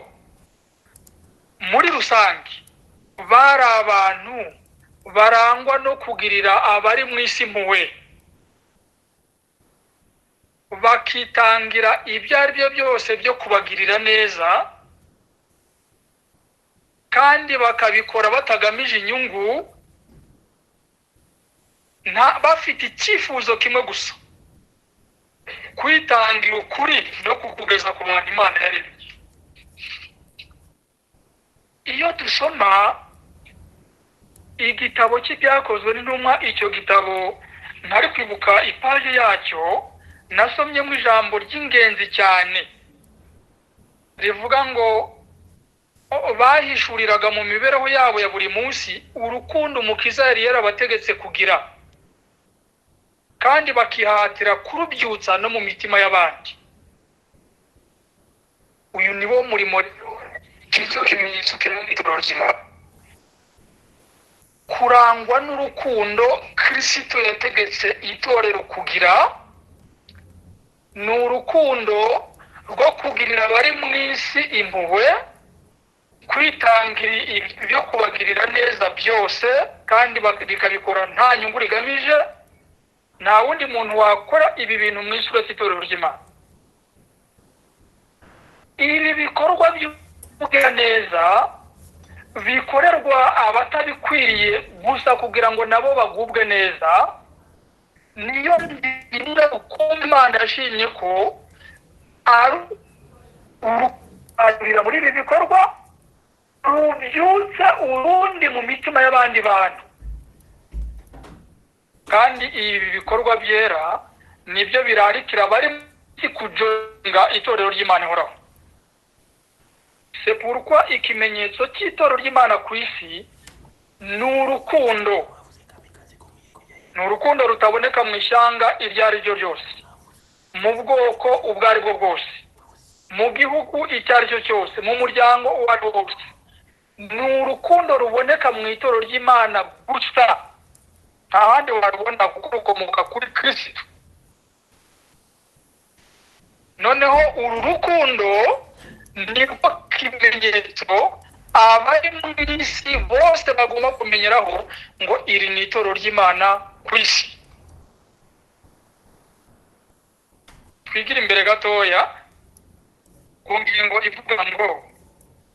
A: muri rusange bari abantu barangwa no kugirira abari mu isi impuhwe, bakitangira ibyo ari byo byose byo kubagirira neza, kandi bakabikora batagamije inyungu, bafite icyifuzo kimwe gusa, kwitangira ukuri no kukugeza ku bantu Imana yaremye. Iyo dusoma igitabo cy'ibyakozwe n'intumwa, icyo gitabo ntari kwibuka ipaji yacyo, nasomyemo ijambo ry'ingenzi cyane rivuga ngo bahishuriraga mu mibereho yabo ya buri munsi urukundo Umukiza yari yarabategetse kugira, kandi bakihatira kurubyutsa no mu mitima y'abandi. Uyu ni wo murimo icyo kimenyetso kiranga itorero ry'Imana, kurangwa n'urukundo Kristo yategetse itorero kugira. Ni urukundo rwo kugirira abari mu isi impuhwe, kwitangira ibyo kubagirira neza byose, kandi bikabikora nta nyungu rigamije. Nta wundi muntu wakora ibi bintu mu isi uretse itorero ry'Imana. Ibi bikorwa by'ubugiraneza bikorerwa abatabikwiriye gusa kugira ngo nabo bagubwe neza, niyo nzira uko Imana yashimye ko ari urukundo muri ibi bikorwa rubyutsa urundi mu mitima y'abandi bantu. Kandi ibi bikorwa byera nibyo birarikira abari kujonga itorero ry'Imana ihoraho. C'est pourquoi ikimenyetso cy'itorero ry'Imana ku isi ni urukundo. Ni urukundo rutaboneka mu ishyanga iryo ari ryo ryose, mu bwoko ubwo ari bwo bwose, mu gihugu icyo ari cyo cyose, mu muryango uwo ari wo wose. Ni urukundo ruboneka mu itorero ry'Imana gusa, nta handi warubona kuko rukomoka kuri Kristo. Noneho uru rukundo nirwo kimenyetso abari mu isi bose bagomba kumenyeraho ngo iri ni itorero ry'Imana ku isi. Twigire imbere gatoya ku ngingo ivuga ngo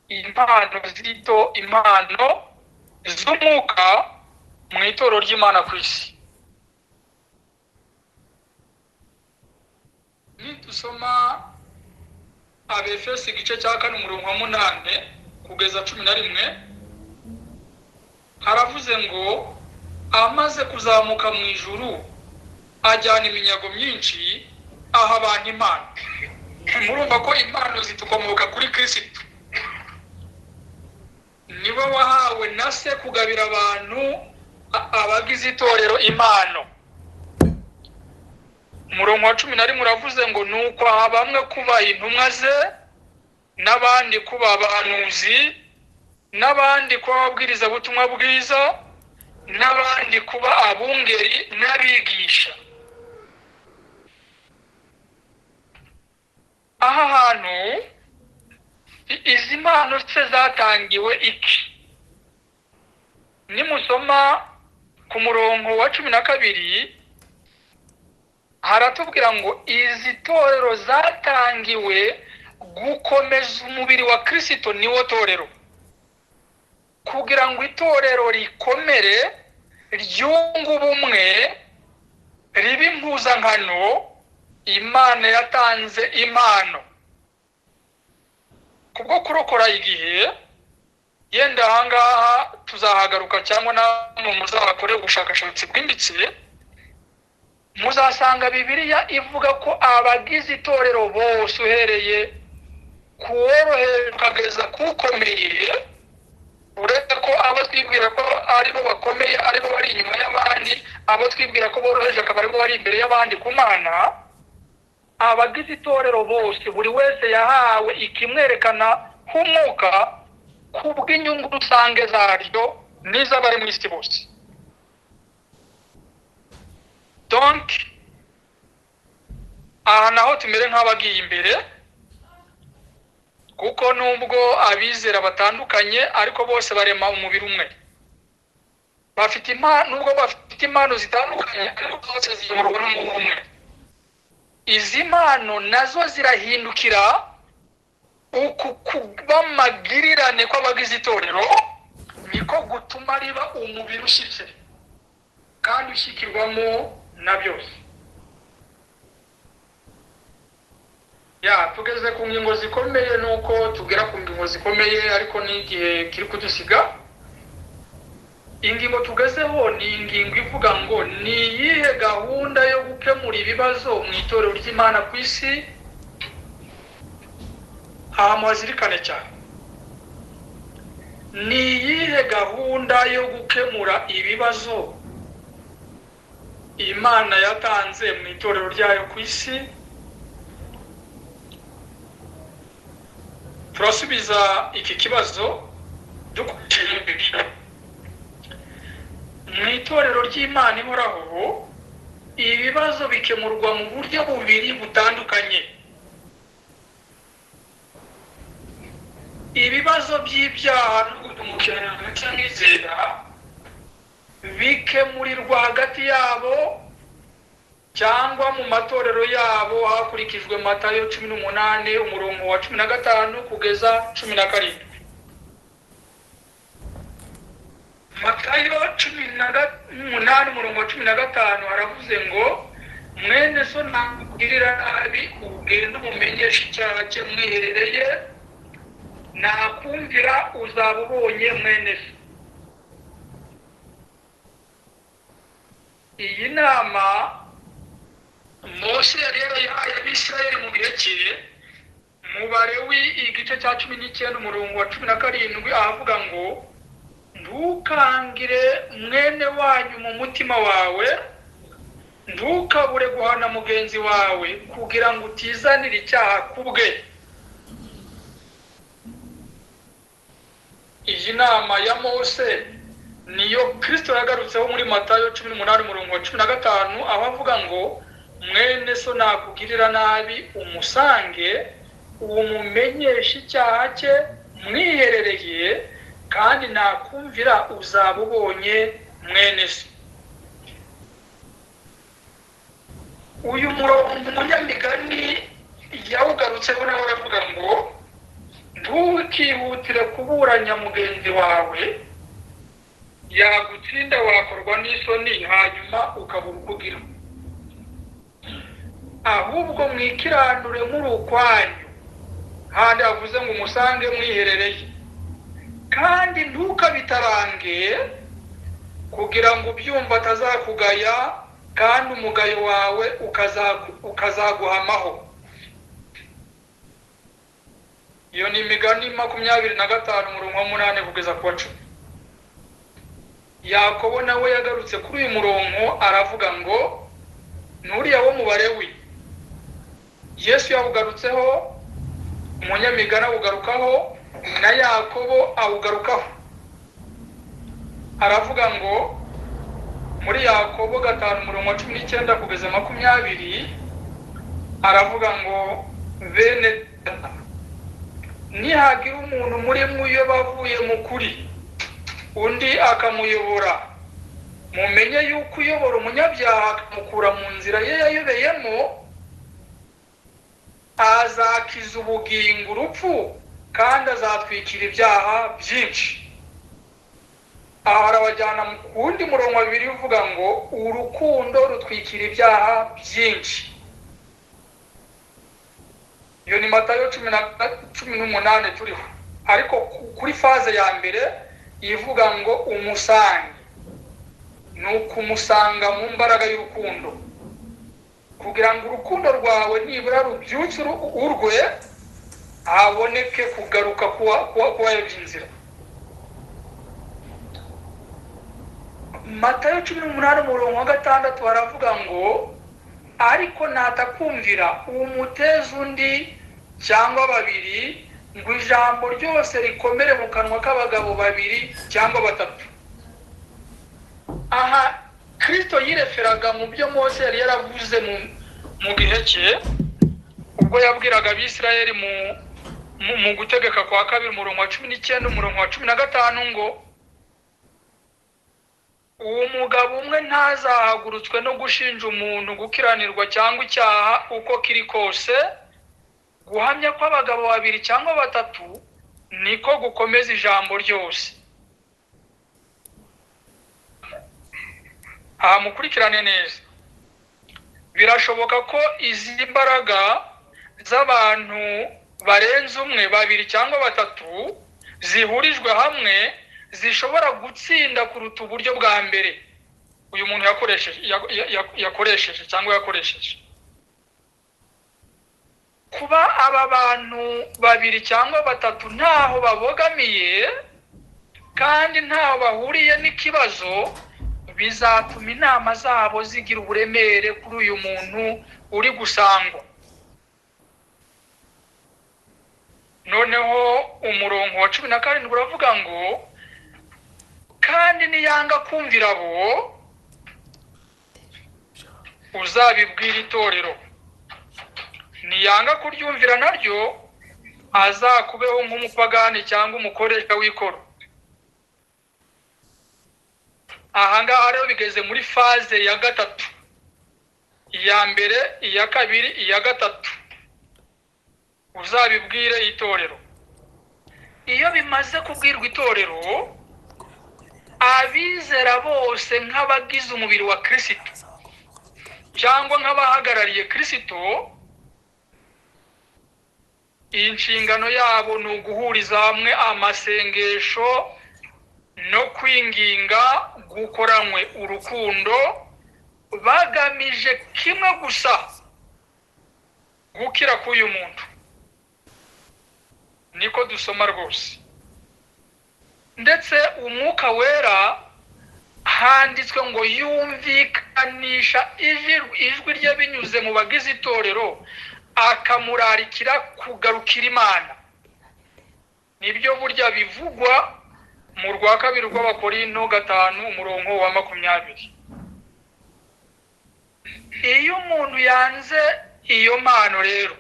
A: impano zito, impano z'umwuka mu itorero ry'Imana ku isi. Nidusoma Abefeso igice cya 4 umurongo wa 8 kugeza 11, haravuze ngo amaze kuzamuka mu ijuru ajyana iminyago myinshi aha abantu impano. Murumva ko impano zitukomoka kuri Kristo, niwe wahawe na se kugabira abantu abagize itorero impano. Umurongo wa 11 uravuze ngo nuko aha bamwe kuba intumwa ze, n'abandi kuba abahanuzi, n'abandi kuba ababwiriza butumwa bwiza, n'abandi kuba abungeri n'abigisha. Aha hantu izi mpano se zatangiwe iki? Nimusoma ku murongo wa 12 haratubwira ngo izi torero zatangiwe gukomeza umubiri wa Kristo, niwo torero, kugira ngo itorero rikomere, ryunge ubumwe, ribe impuzankano. Imana yatanze impano kubwo kurokora igihe. Yenda ahangaha tuzahagaruka cyangwa namwe muzakore ubushakashatsi bwimbitse, muzasanga Bibiliya ivuga ko abagize itorero bose uhereye kuworoheje ukageza kukomeye, uretse ko abo twibwira ko aribo bakomeye aribo bari inyuma y'abandi, abo twibwira ko boroheje akaba aribo bari imbere y'abandi ku Mana. Abagize itorero bose buri wese yahawe ikimwerekana nk'umwuka kubw'inyungu rusange zaryo n'iz'abari mu isi bose. Donc aha naho tumere nk'abagiye imbere, kuko nubwo abizera batandukanye ariko bose barema umubiri umwe. Bafite impano, nubwo bafite impano zitandukanye ariko zose ziyoborwa n'umwuka umwe. Izi mpano nazo zirahindukira uku kubamagirirane kw'abagize itorero, niko gutuma riba umubiri ushyitse kandi ushyikirwamo na byose. Ya tugeze ku ngingo zikomeye, nuko tugera ku ngingo zikomeye ariko n'igihe kiri kudusiga. Ingingo tugezeho ni ingingo ivuga ngo ni iyihe gahunda yo gukemura ibibazo mu itorero ry'Imana ku isi. Aha muhazirikane cyane, ni iyihe gahunda yo gukemura ibibazo Imana yatanze mu itorero ryayo ku isi? Turasubiza iki kibazo dukurikije Bibiliya. Mu itorero ry'Imana ihoraho ibibazo bikemurwa mu buryo bubiri butandukanye. Ibibazo by'ibyaha n'ugutumukirana ndetse n'izera bikemurirwa hagati yabo cyangwa mu matorero yabo hakurikijwe Matayo 18 umurongo wa 15 kugeza 17. Matayo 18 umurongo wa 15 haravuze ngo mwene so nakugirira nabi ugende umumenyeshe icyaha cye mwiherereye, nakumvira uzaba ubonye mwene so. Iyi nama Mose yari yarayihaye Abisirayeli mu gihe cye. Mu Balewi igice cya 19 umurongo wa 17 ahavuga ngo ntukangire mwene wanyu mu mutima wawe, ntukabure guhana mugenzi wawe kugira ngo utizanire icyaha kubwe. Iyi nama ya Mose niyo Kristo yagarutseho muri Matayo 18 umurongo wa 15 aho avuga ngo mwene so nakugirira nabi umusange umumenyeshe icyaha cye mwiherereye, kandi nakumvira uzaba ubonye mwene so. Uyu murongo umunyamigani yawugarutseho nawe aravuga ngo ntukihutire kuburanya mugenzi wawe, yagutsinda wakorwa n'isoni hanyuma ukabura uko ugira. Ahubwo mwikiranure muri ukwanyu, handi avuze ngo umusange mwiherereye, kandi ntukabitarange kugira ngo ubyumva atazakugaya, kandi umugayo wawe ukazaguhamaho. Iyo ni imigani 25 umurongo wa 8 kugeza ku wa 10. Yakobo nawe yagarutse kuri uyu murongo aravuga ngo nuriya wo mu Balewi. Yesu yawugarutseho, umunyamigani awugarukaho, na Yakobo awugarukaho. Aravuga ngo muri Yakobo 5 umurongo wa 19 kugeza 20, aravuga ngo bene data, nihagira umuntu muri mwe bavuye mu kuri, undi akamuyobora, mumenye yuko uyobora umunyabyaha akamukura mu nzira ye yayobeyemo, azakiza ubugingo urupfu, kandi azatwikira ibyaha byinshi. Aha arabajyana mu wundi murongo wa 2 uvuga ngo urukundo rutwikira ibyaha byinshi. Iyo ni Matayo 18 turiho, ariko kuri faze ya mbere ivuga ngo umusange, ni ukumusanga mu mbaraga y'urukundo, kugira ngo urukundo rwawe nibura rubyutse urwe, haboneke kugaruka kuwayobya inzira. Matayo 18 umurongo wa 6 baravuga ngo ariko natakumvira umuteze undi cyangwa babiri, ngo ijambo ryose rikomere mu kanwa k'abagabo babiri cyangwa batatu. Aha Kristo yireferaga mu byo Mose yari yaravuze mu gihe cye, ubwo yabwiraga Abisirayeli mu gutegeka kwa kabiri umurongo wa 19 umurongo wa 15 ngo uwo mugabo umwe ntazahagurutswe no gushinja umuntu gukiranirwa cyangwa icyaha uko kiri kose, guhamya kw'abagabo babiri cyangwa batatu niko gukomeza ijambo ryose. Aha mukurikirane neza. Birashoboka ko izi mbaraga z'abantu barenze umwe, babiri cyangwa batatu zihurijwe hamwe zishobora gutsinda kuruta uburyo bwa mbere uyu muntu yakoresheje cyangwa yakoresheje. Kuba aba bantu babiri cyangwa batatu ntaho babogamiye kandi ntaho bahuriye n'ikibazo, bizatuma inama zabo zigira uburemere kuri uyu muntu uri gusangwa. Noneho umurongo wa 17 uravuga ngo kandi niyanga kumvira abo, uzabibwira itorero, niyanga kuryumvira naryo, azakubeho nk'umupagani cyangwa umukoresha w'ikoro. Aha ngaha rero bigeze muri faze ya gatatu, iya mbere, iya kabiri, iya gatatu, uzabibwire itorero. Iyo bimaze kubwirwa itorero, abizera bose nk'abagize umubiri wa Kristo cyangwa nk'abahagarariye Kristo, iyi nshingano yabo ni uguhuriza hamwe amasengesho no kwinginga gukoranywe urukundo, bagamije kimwe gusa, gukira k'uyu muntu. Niko dusoma rwose. Ndetse umwuka wera handitswe ngo yumvikanisha ijwi rye binyuze mu bagize itorero, akamurarikira kugarukira Imana. Nibyo burya bivugwa mu rwa kabiri rw'Abakorinto 5 umurongo wa 20. Iyo umuntu yanze iyo mpano rero,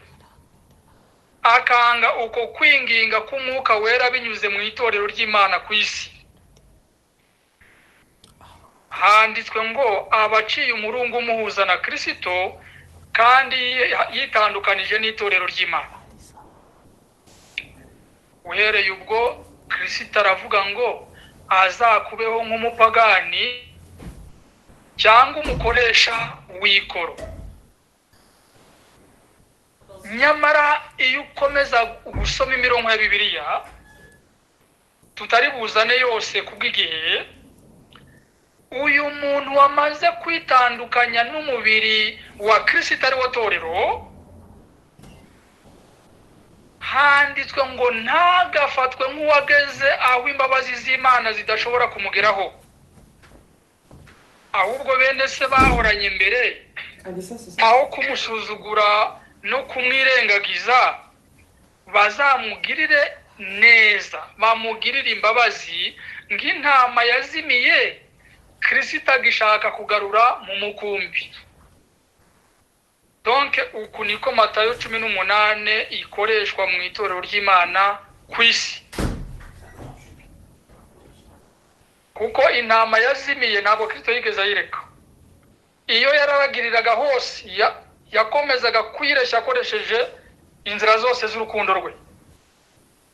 A: akanga uko kwinginga k'umwuka wera binyuze mu itorero ry'Imana ku isi, handitswe ngo abaciye umurungu umuhuza na Kristo kandi yitandukanije n'itorero ry'Imana. Uhereye ubwo Kristo aravuga ngo azakubeho nk'umupagani cyangwa umukoresha w'ikoro. Nyamara iyo ukomeza gusoma imirongo ya Bibiliya tutari buzane yose kubw'igihe, uyu muntu wamaze kwitandukanya n'umubiri wa Kristo ari wo torero, handitswe ngo ntagafatwe nk'uwageze aho imbabazi z'Imana zidashobora kumugeraho, ahubwo bene se bahoranye mbere aho kumusuzugura no kumwirengagiza bazamugirire neza, bamugirire imbabazi nk'intama yazimiye Kristo agishaka kugarura mu mukumbi. Donc uku niko Matayo 18 ikoreshwa mu itorero ry'Imana ku isi, kuko intama yazimiye ntabwo Kristo yigeze ayireka. Iyo yararagiriraga hose yakomezaga kwireshya akoresheje inzira zose z'urukundo rwe.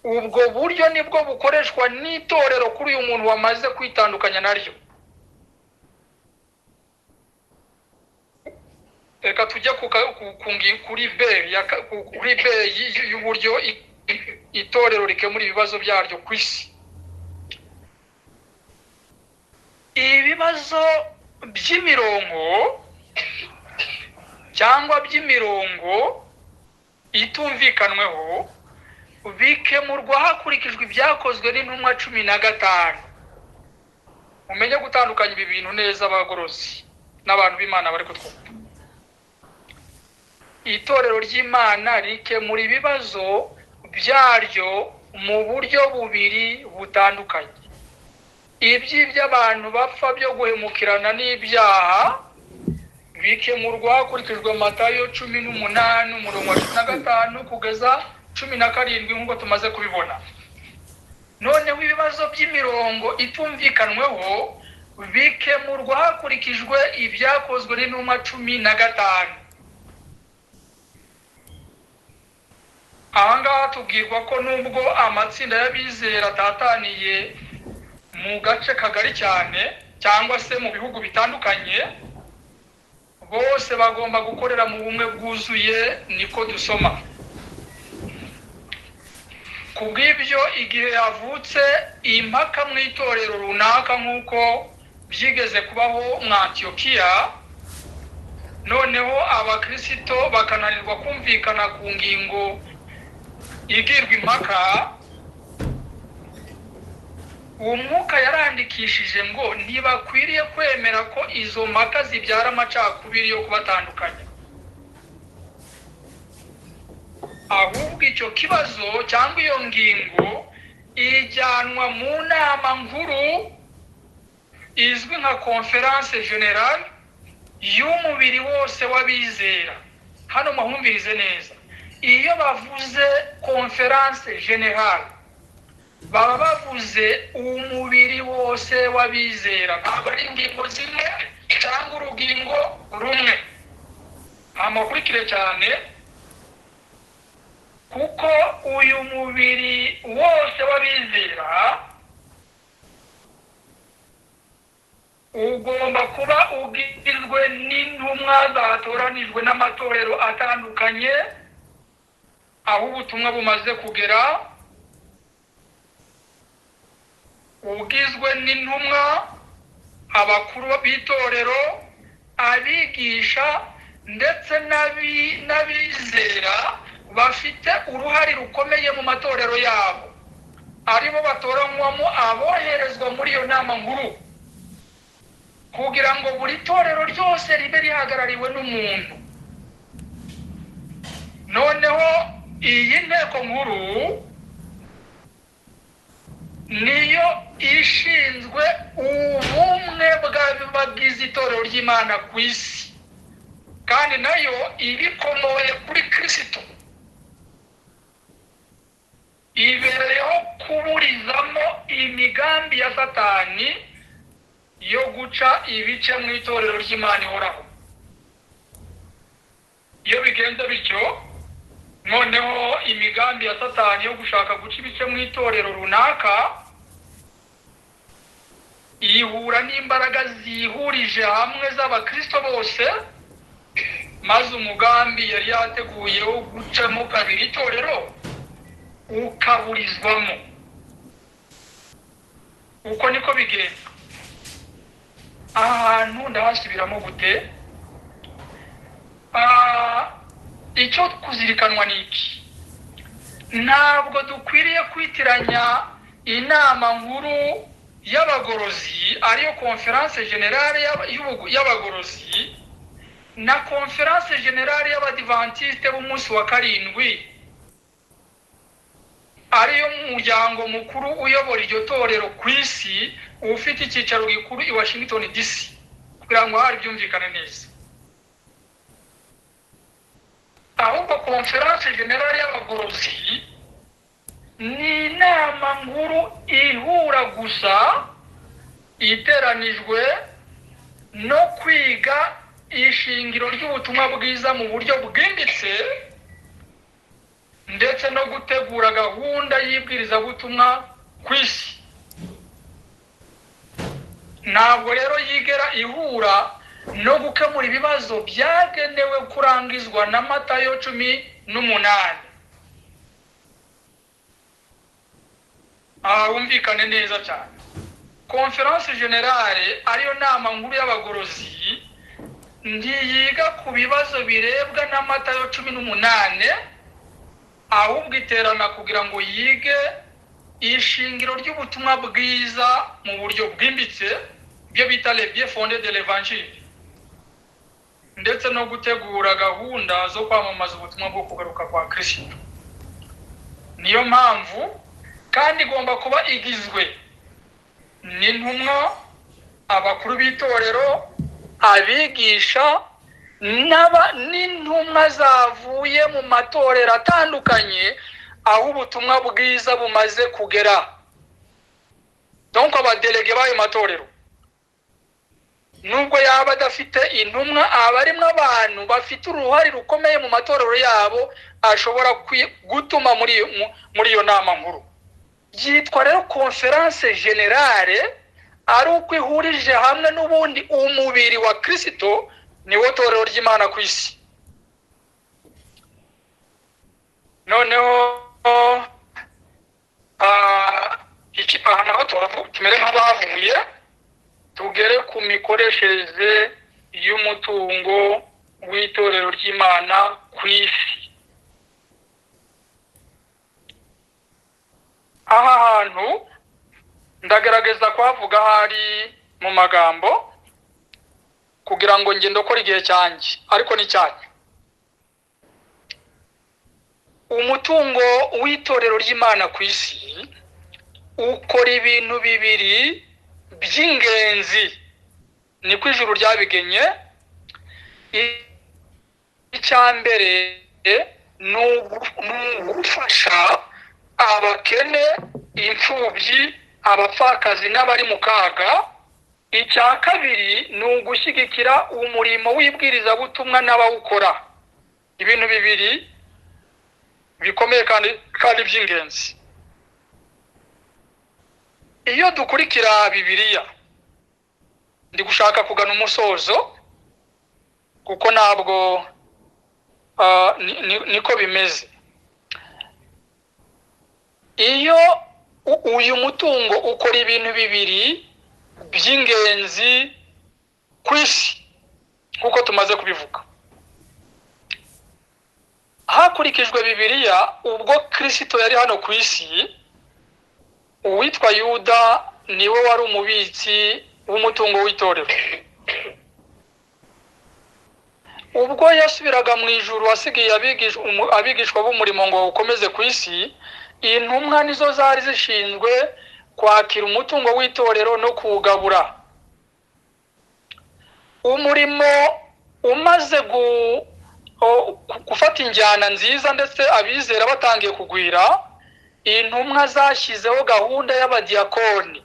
A: Ubwo buryo nibwo bukoreshwa n'itorero kuri uyu muntu wamaze kwitandukanya naryo. Reka tujye kuri B y'uburyo itorero rikemura ibibazo byaryo ku isi. Ibibazo by'imirongo cyangwa by'imirongo itumvikanweho bikemurwa hakurikijwe ibyakozwe n'intumwa 15. Umenye gutandukanya ibi bintu neza, abagorozi n'abantu b'Imana bari kutwumva. Itorero ry'Imana rikemura ibibazo byaryo mu buryo bubiri butandukanye: iby'iby'abantu bapfa byo guhemukirana n'ibyaha bikemurwa hakurikijwe Matayo 18 umurongo wa 15 kugeza 17 nk'uko tumaze kubibona. Noneho ibibazo by'imirongo itumvikanweho bikemurwa hakurikijwe ibyakozwe n'intumwa 15. Aha ngaha tubwirwa ko nubwo amatsinda y'abizera atataniye mu gace kagari cyane cyangwa se mu bihugu bitandukanye, bose bagomba gukorera mu bumwe bwuzuye, niko dusoma. Kubw'ibyo igihe yavutse impaka mu itorero runaka nk'uko byigeze kubaho mu Antiyokiya, noneho abakristo bakananirwa kumvikana ku ngingo igirwa impaka, Umwuka yarandikishije ngo ntibakwiriye kwemera ko izo mpaka zibyara amacakubiri yo kubatandukanya, ahubwo icyo kibazo cyangwa iyo ngingo ijyanwa mu nama nkuru izwi nka conference generale y'umubiri wose w'abizera. Hano muhumvirize neza, iyo bavuze conference generale baba bavuze umubiri wose w'abizera, ntabwo ari ingingo zimwe cyangwa urugingo rumwe. Amukurikire cyane, kuko uyu mubiri wose w'abizera ugomba kuba ugizwe n'intumwa zatoranijwe n'amatorero atandukanye aho ubutumwa bumaze kugera, ugizwe n'intumwa, abakuru b'itorero, abigisha ndetse n'abizera bafite uruhare rukomeye mu matorero yabo, aribo batoranywamo aboherezwa muri iyo nama nkuru, kugira ngo buri torero ryose ribe rihagarariwe n'umuntu. Noneho iyi nteko nkuru niyo ishinzwe ubumwe bw'abagize itorero ry'Imana ku isi, kandi nayo ibikomoye kuri Kristo, ibereyeho kuburizamo imigambi ya Satani yo guca ibice mu itorero ry'Imana ihoraho. Iyo bigenze bityo, noneho imigambi ya Satani yo gushaka guca ibice mu itorero runaka ihura n'imbaraga zihurije hamwe z'abakristo bose, Maze umugambi yari yateguye wo gucamo kabiri itorero ukaburizwamo. Uko niko bigenda. Aha hantu ndahasubiramo gute? Icyo kuzirikanwa ni iki? Ntabwo dukwiriye kwitiranya inama nkuru y'abagorozi, ariyo Conférence Générale y'abagorozi, na Conférence Générale y'Abadivantiste b'umunsi wa karindwi, ariyo muryango mukuru uyobora iryo torero ku isi, ufite icyicaro gikuru i Washington DC, kugira ngo hari byumvikane neza. Ahubwo Conférence Générale y'abagorozi ni inama nkuru ihura gusa iteranijwe no kwiga ishingiro ry'ubutumwa bwiza mu buryo bwimbitse, ndetse no gutegura gahunda y'ibwirizabutumwa ku isi. Ntabwo rero yigera ihura no gukemura ibibazo byagenewe kurangizwa na Matayo 18. Aha wumvikane neza cyane. Conférence Générale, ariyo nama nkuru y'abagorozi, ntiyiga ku bibazo birebwa na Matayo 18, ahubwo iterana kugira ngo yige ishingiro ry'ubutumwa bwiza mu buryo bwimbitse, ibyo bita le bien fondé de l'évangile, ndetse no gutegura gahunda zo kwamamaza ubutumwa bwo kugaruka kwa Kristo. Niyo mpamvu kandi igomba kuba igizwe n'intumwa, abakuru b'itorero, abigisha n'intumwa zavuye mu matorero atandukanye aho ubutumwa bwiza bumaze kugera. Donc abadelege b'ayo matorero, nubwo yaba adafite intumwa, aba arimo abantu bafite uruhare rukomeye mu matorero yabo, ashobora gutuma muri iyo nama nkuru. Byitwa rero Conférence Générale ari uko ihurije hamwe n'ubundi umubiri wa Kristo, niwo torero ry'Imana ku isi. Noneho aha naho tumere nk'abavuye, tugere ku mikoreshereze y'umutungo w'itorero ry'Imana ku isi. Aha hantu ndagerageza kuhavuga hari mu magambo kugira ngo ngende ndokore igihe cyanjye, ariko ni cyanyu. Umutungo w'itorero ry'Imana ku isi ukora ibintu bibiri by'ingenzi, niko ijuru ryabigenye. Icya mbere ni ugufasha abakene, imfubyi, abapfakazi n'abari mu kaga. Icya kabiri ni ugushyigikira umurimo w'ibwirizabutumwa n'abawukora. Ibintu bibiri bikomeye kandi by'ingenzi. Iyo dukurikira Bibiliya, ndi gushaka kugana umusozo kuko ntabwo niko bimeze. Iyo uyu mutungo ukora ibintu bibiri by'ingenzi ku isi kuko tumaze kubivuga, hakurikijwe Bibiliya, ubwo Kristo yari hano ku isi, uwitwa Yuda niwe wari umubitsi w'umutungo w'itorero. Ubwo yasubiraga mu ijuru asigiye abigishwa b'umurimo ngo ukomeze ku isi, intumwa nizo zari zishinzwe kwakira umutungo w'itorero no kuwugabura. Umurimo umaze gufata injyana nziza ndetse abizera batangiye kugwira, intumwa zashyizeho gahunda y'abadiyakoni,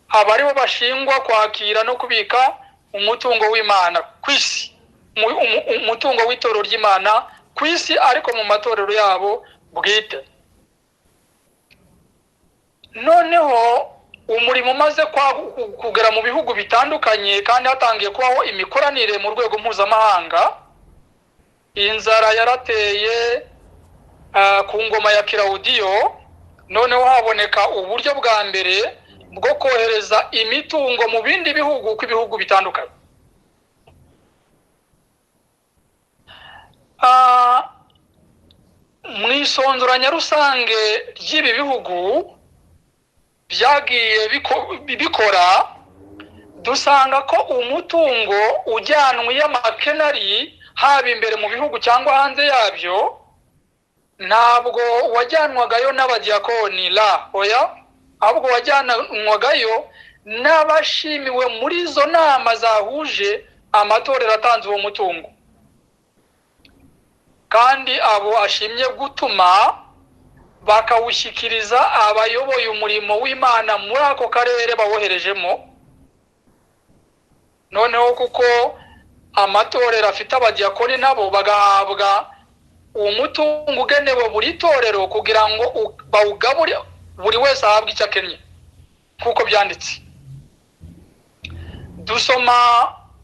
A: aba aribo bashingwa kwakira no kubika umutungo w'Imana ku isi, umutungo w'itorero ry'Imana ku isi, ariko mu matorero yabo bwite. Noneho umurimo umaze kugera mu bihugu bitandukanye kandi hatangiye kubaho imikoranire mu rwego mpuzamahanga, Inzara yarateye ku ngoma ya Kilawudiyo, noneho haboneka uburyo bwa mbere bwo kohereza imitungo mu bindi bihugu, uko ibihugu bitandukanye. Mu isonzoranya rusange ry'ibi bihugu byagiye bikora, dusanga ko umutungo ujyanwe y'amakenari haba imbere mu bihugu cyangwa hanze yabyo, ntabwo wajyanwagayo n'abadiyakoni la oya, ahubwo wajyanwagayo n'abashimiwe muri izo nama zahuje amatorero atanze uwo mutungo. Kandi abo ashimye gutuma bakawushyikiriza abayoboye umurimo w'Imana muri ako karere bawoherejemo. Noneho kuko amatorero afite abadiyakoni nabo bagahabwa umutungo ugenewe buri torero kugira ngo bawugabure, buri wese ahabwe icyo akennye kuko byanditse. Dusoma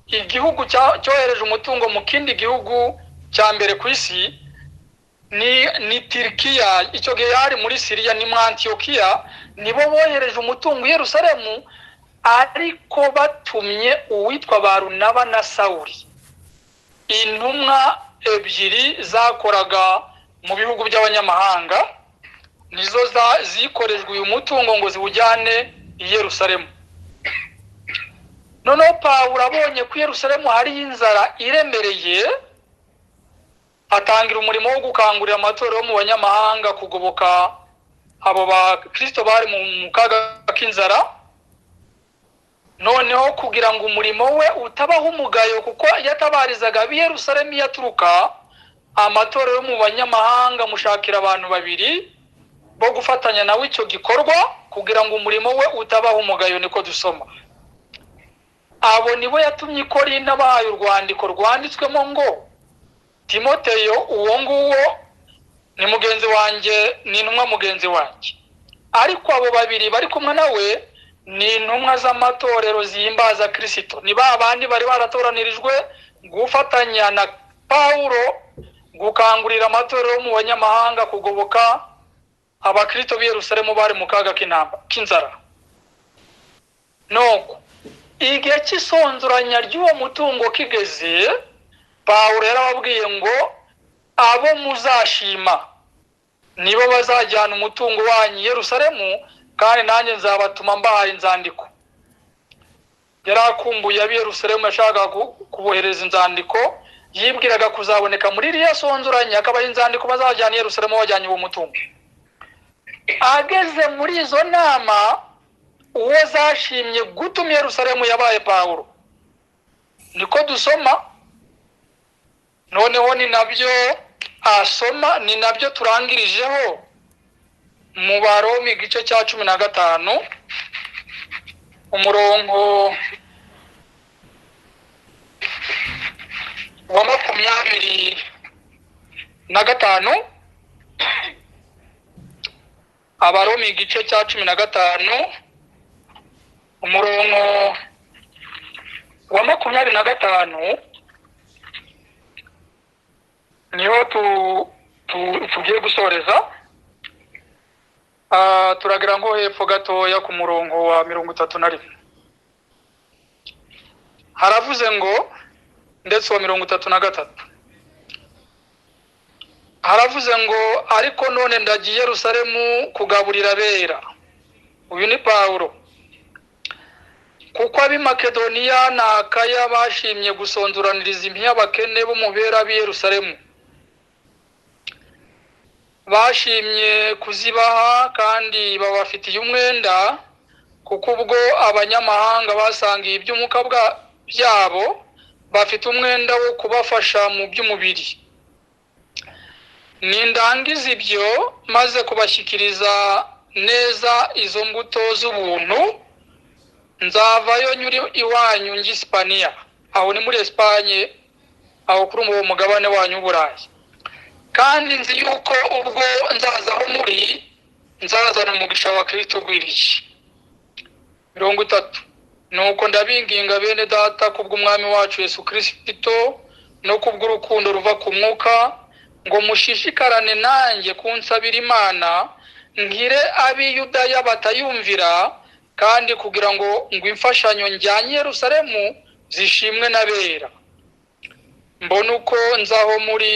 A: igihugu cyohereje umutungo mu kindi gihugu cya mbere ku isi ni Turikiya. Icyo gihe yari muri Siriya, ni mu Antiyokiya, nibo bohereje umutungo i Yerusalemu, ariko batumye uwitwa Barunaba na Sawuli, intumwa ebyiri zakoraga mu bihugu by'abanyamahanga, nizo zikorejwe uyu mutungo ngo ziwujyane i Yerusalemu. Noneho Pawulo abonye ko i Yerusalemu hari inzara iremereye, atangira umurimo wo gukangurira amatorero yo mu banyamahanga kugoboka abo bakristo bari mu kaga k'inzara. Noneho kugira ngo umurimo we utabaho umugayo, kuko yatabarizaga ab'i Yerusalemu yaturuka, amatorero yo mu banyamahanga mushakira abantu babiri bo gufatanya nawe icyo gikorwa kugira ngo umurimo we utabaho umugayo, niko dusoma. Abo nibo yatumye i Korinto abahaye urwandiko rwanditswemo ngo Timoteyo uwo nguwo ni mugenzi wanjye, ni intumwa mugenzi wanjye. Ariko abo babiri bari kumwe nawe ni intumwa z'amatorero zihimbaza Kristo, ni ba bandi bari baratoranirijwe gufatanya na Pawulo gukangurira amatorero mu banyamahanga kugoboka abakristo b'i Yerusalemu bari mu kaga k'inzara. Nuko igihe cy'isonzoranya ry'uwo mutungo kigeze, Pawulo yarababwiye ngo abo muzashima nibo bazajyana umutungo wanyu i Yerusalemu, kandi nanjye nzabatuma mbahaye inzandiko. Yarakumbuye ab'i Yerusalemu, yashakaga kubohereza inzandiko, yibwiraga kuzaboneka muri iriya sonzoranya akabaha inzandiko bazajyana i Yerusalemu bajyanye uwo mutungo. Ageze muri izo nama, uwo zashimye gutuma i Yerusalemu yabaye Pawulo, niko dusoma. Noneho ni nabyo asoma, ni nabyo turangirijeho mu Baroma igice cya 15 umurongo wa 25. Abaroma igice cya 15 umurongo wa 25 niho tugiye gusoreza. Turagira ngo hepfo gatoya ku murongo wa 31 haravuze ngo, ndetse wa 33 haravuze ngo, ariko none ndagiye Yerusalemu kugaburira abera. Uyu ni Pawulo. Kuko ab'i Makedoniya na Akaya bashimye gusonzoraniriza impiya abakene bo mu bera b'i Yerusalemu, bashimye kuzibaha kandi babafitiye umwenda, kuko ubwo abanyamahanga basangiye iby'umwuka byabo bafite umwenda wo kubafasha mu by'umubiri. Nindangiza ibyo maze kubashyikiriza neza izo mbuto z'ubuntu, nzavayo nyuri iwanyu njye Hispania. Aho ni muri Espanye, aho kuri uwo mugabane wanyu w'Uburayi. Kandi nzi yuko ubwo nzaza aho muri nzazana umugisha wa Kristo ugwiriye. 30 Nuko ndabinginga bene data kubw'umwami wacu Yesu Kristo No kubw'urukundo ruva ku Mwuka, ngo mushishikarane nanjye kunsabira Imana, nkire ab'Iyudaya batayumvira, kandi kugira ngo imfashanyo njyanye Yerusalemu zishimwe n'abera. Mbona uko nzaho muri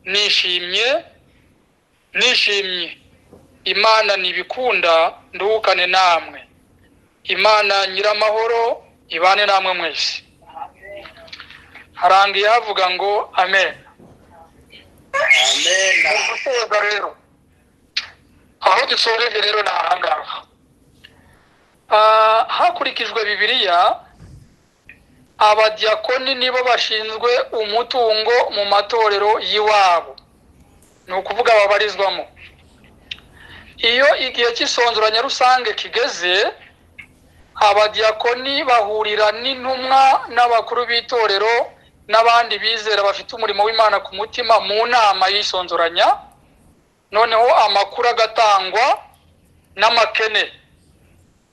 A: nishimye, nishimye. Imana nibikunda nduhukane namwe. Imana nyiramahoro ibane namwe mwese. Harangiye havuga ngo amen.
C: Amen.
A: Mu gusoza rero, aho dusoreje rero ni ahangaha. Hakurikijwe Bibiliya, abadiyakoni nibo bashinzwe umutungo mu matorero y'iwabo, ni ukuvuga babarizwamo. Iyo igihe cy'isonzoranya rusange kigeze, abadiyakoni bahurira n'intumwa n'abakuru b'itorero n'abandi bizera bafite umurimo w'Imana ku mutima mu nama y'isonzoranya, noneho amakuru agatangwa n'amakene.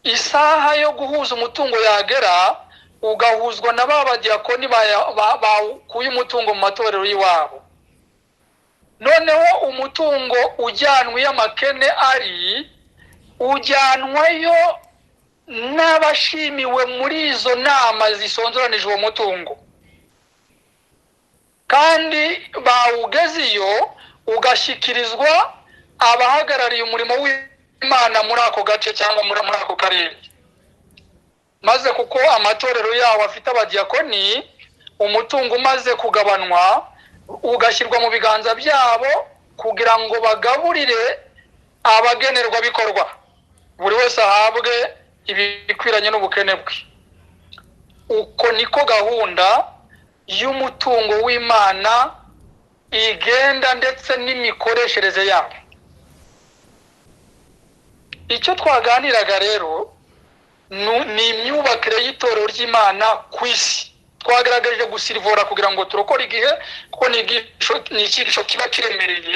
A: Isaha yo guhuza umutungo yagera, ugahuzwa na ba badiyakoni bakuye umutungo mu matorero y'iwabo. Noneho umutungo ujyanwa iyo amakene ari, ujyanwayo n'abashimiwe muri izo nama zisonzoranije uwo mutungo, kandi bawugeze iyo ugashyikirizwa abahagarariye umurimo w'Imana muri ako gace cyangwa muri ako karere. Maze kuko amatorero yabo afite abadiyakoni, umutungo umaze kugabanwa ugashyirwa mu biganza byabo kugira ngo bagaburire abagenerwabikorwa, buri wese ahabwe ibikwiranye n'ubukene bwe. Uko niko gahunda y'umutungo w'Imana igenda ndetse n'imikoreshereze yabo. Icyo twaganiraga rero ni imyubakire y'itorero ry'Imana ku isi. Twagaragaje gusirivora kugira ngo turokore igihe, kuko ni icyigisho kiba kiremereye,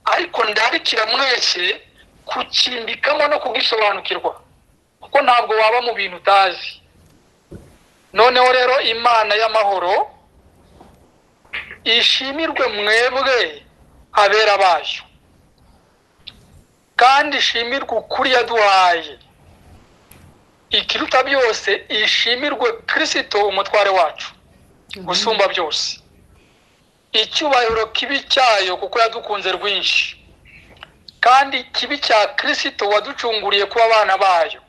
A: ariko ndarikira mwese kukimbikamo no kugisobanukirwa, kuko ntabwo waba mu bintu utazi. Noneho rero Imana y'amahoro ishimirwe mwebwe abera bayo, kandi ishimirwe ukuri yaduhaye. Ikiruta byose ishimirwe Kristo umutware wacu usumba byose. Icyubahiro kibi cyayo kuko yadukunze rwinshi, kandi kibi cya Kristo waducunguriye kuba abana bayo,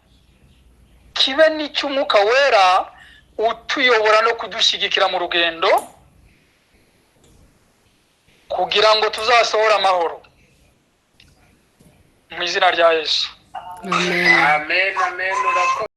A: kibe n'icy'Umwuka Wera utuyobora no kudushyigikira mu rugendo, kugira ngo tuzasohore amahoro mu izina rya Yesu.
B: Amen.
D: Amen, amen.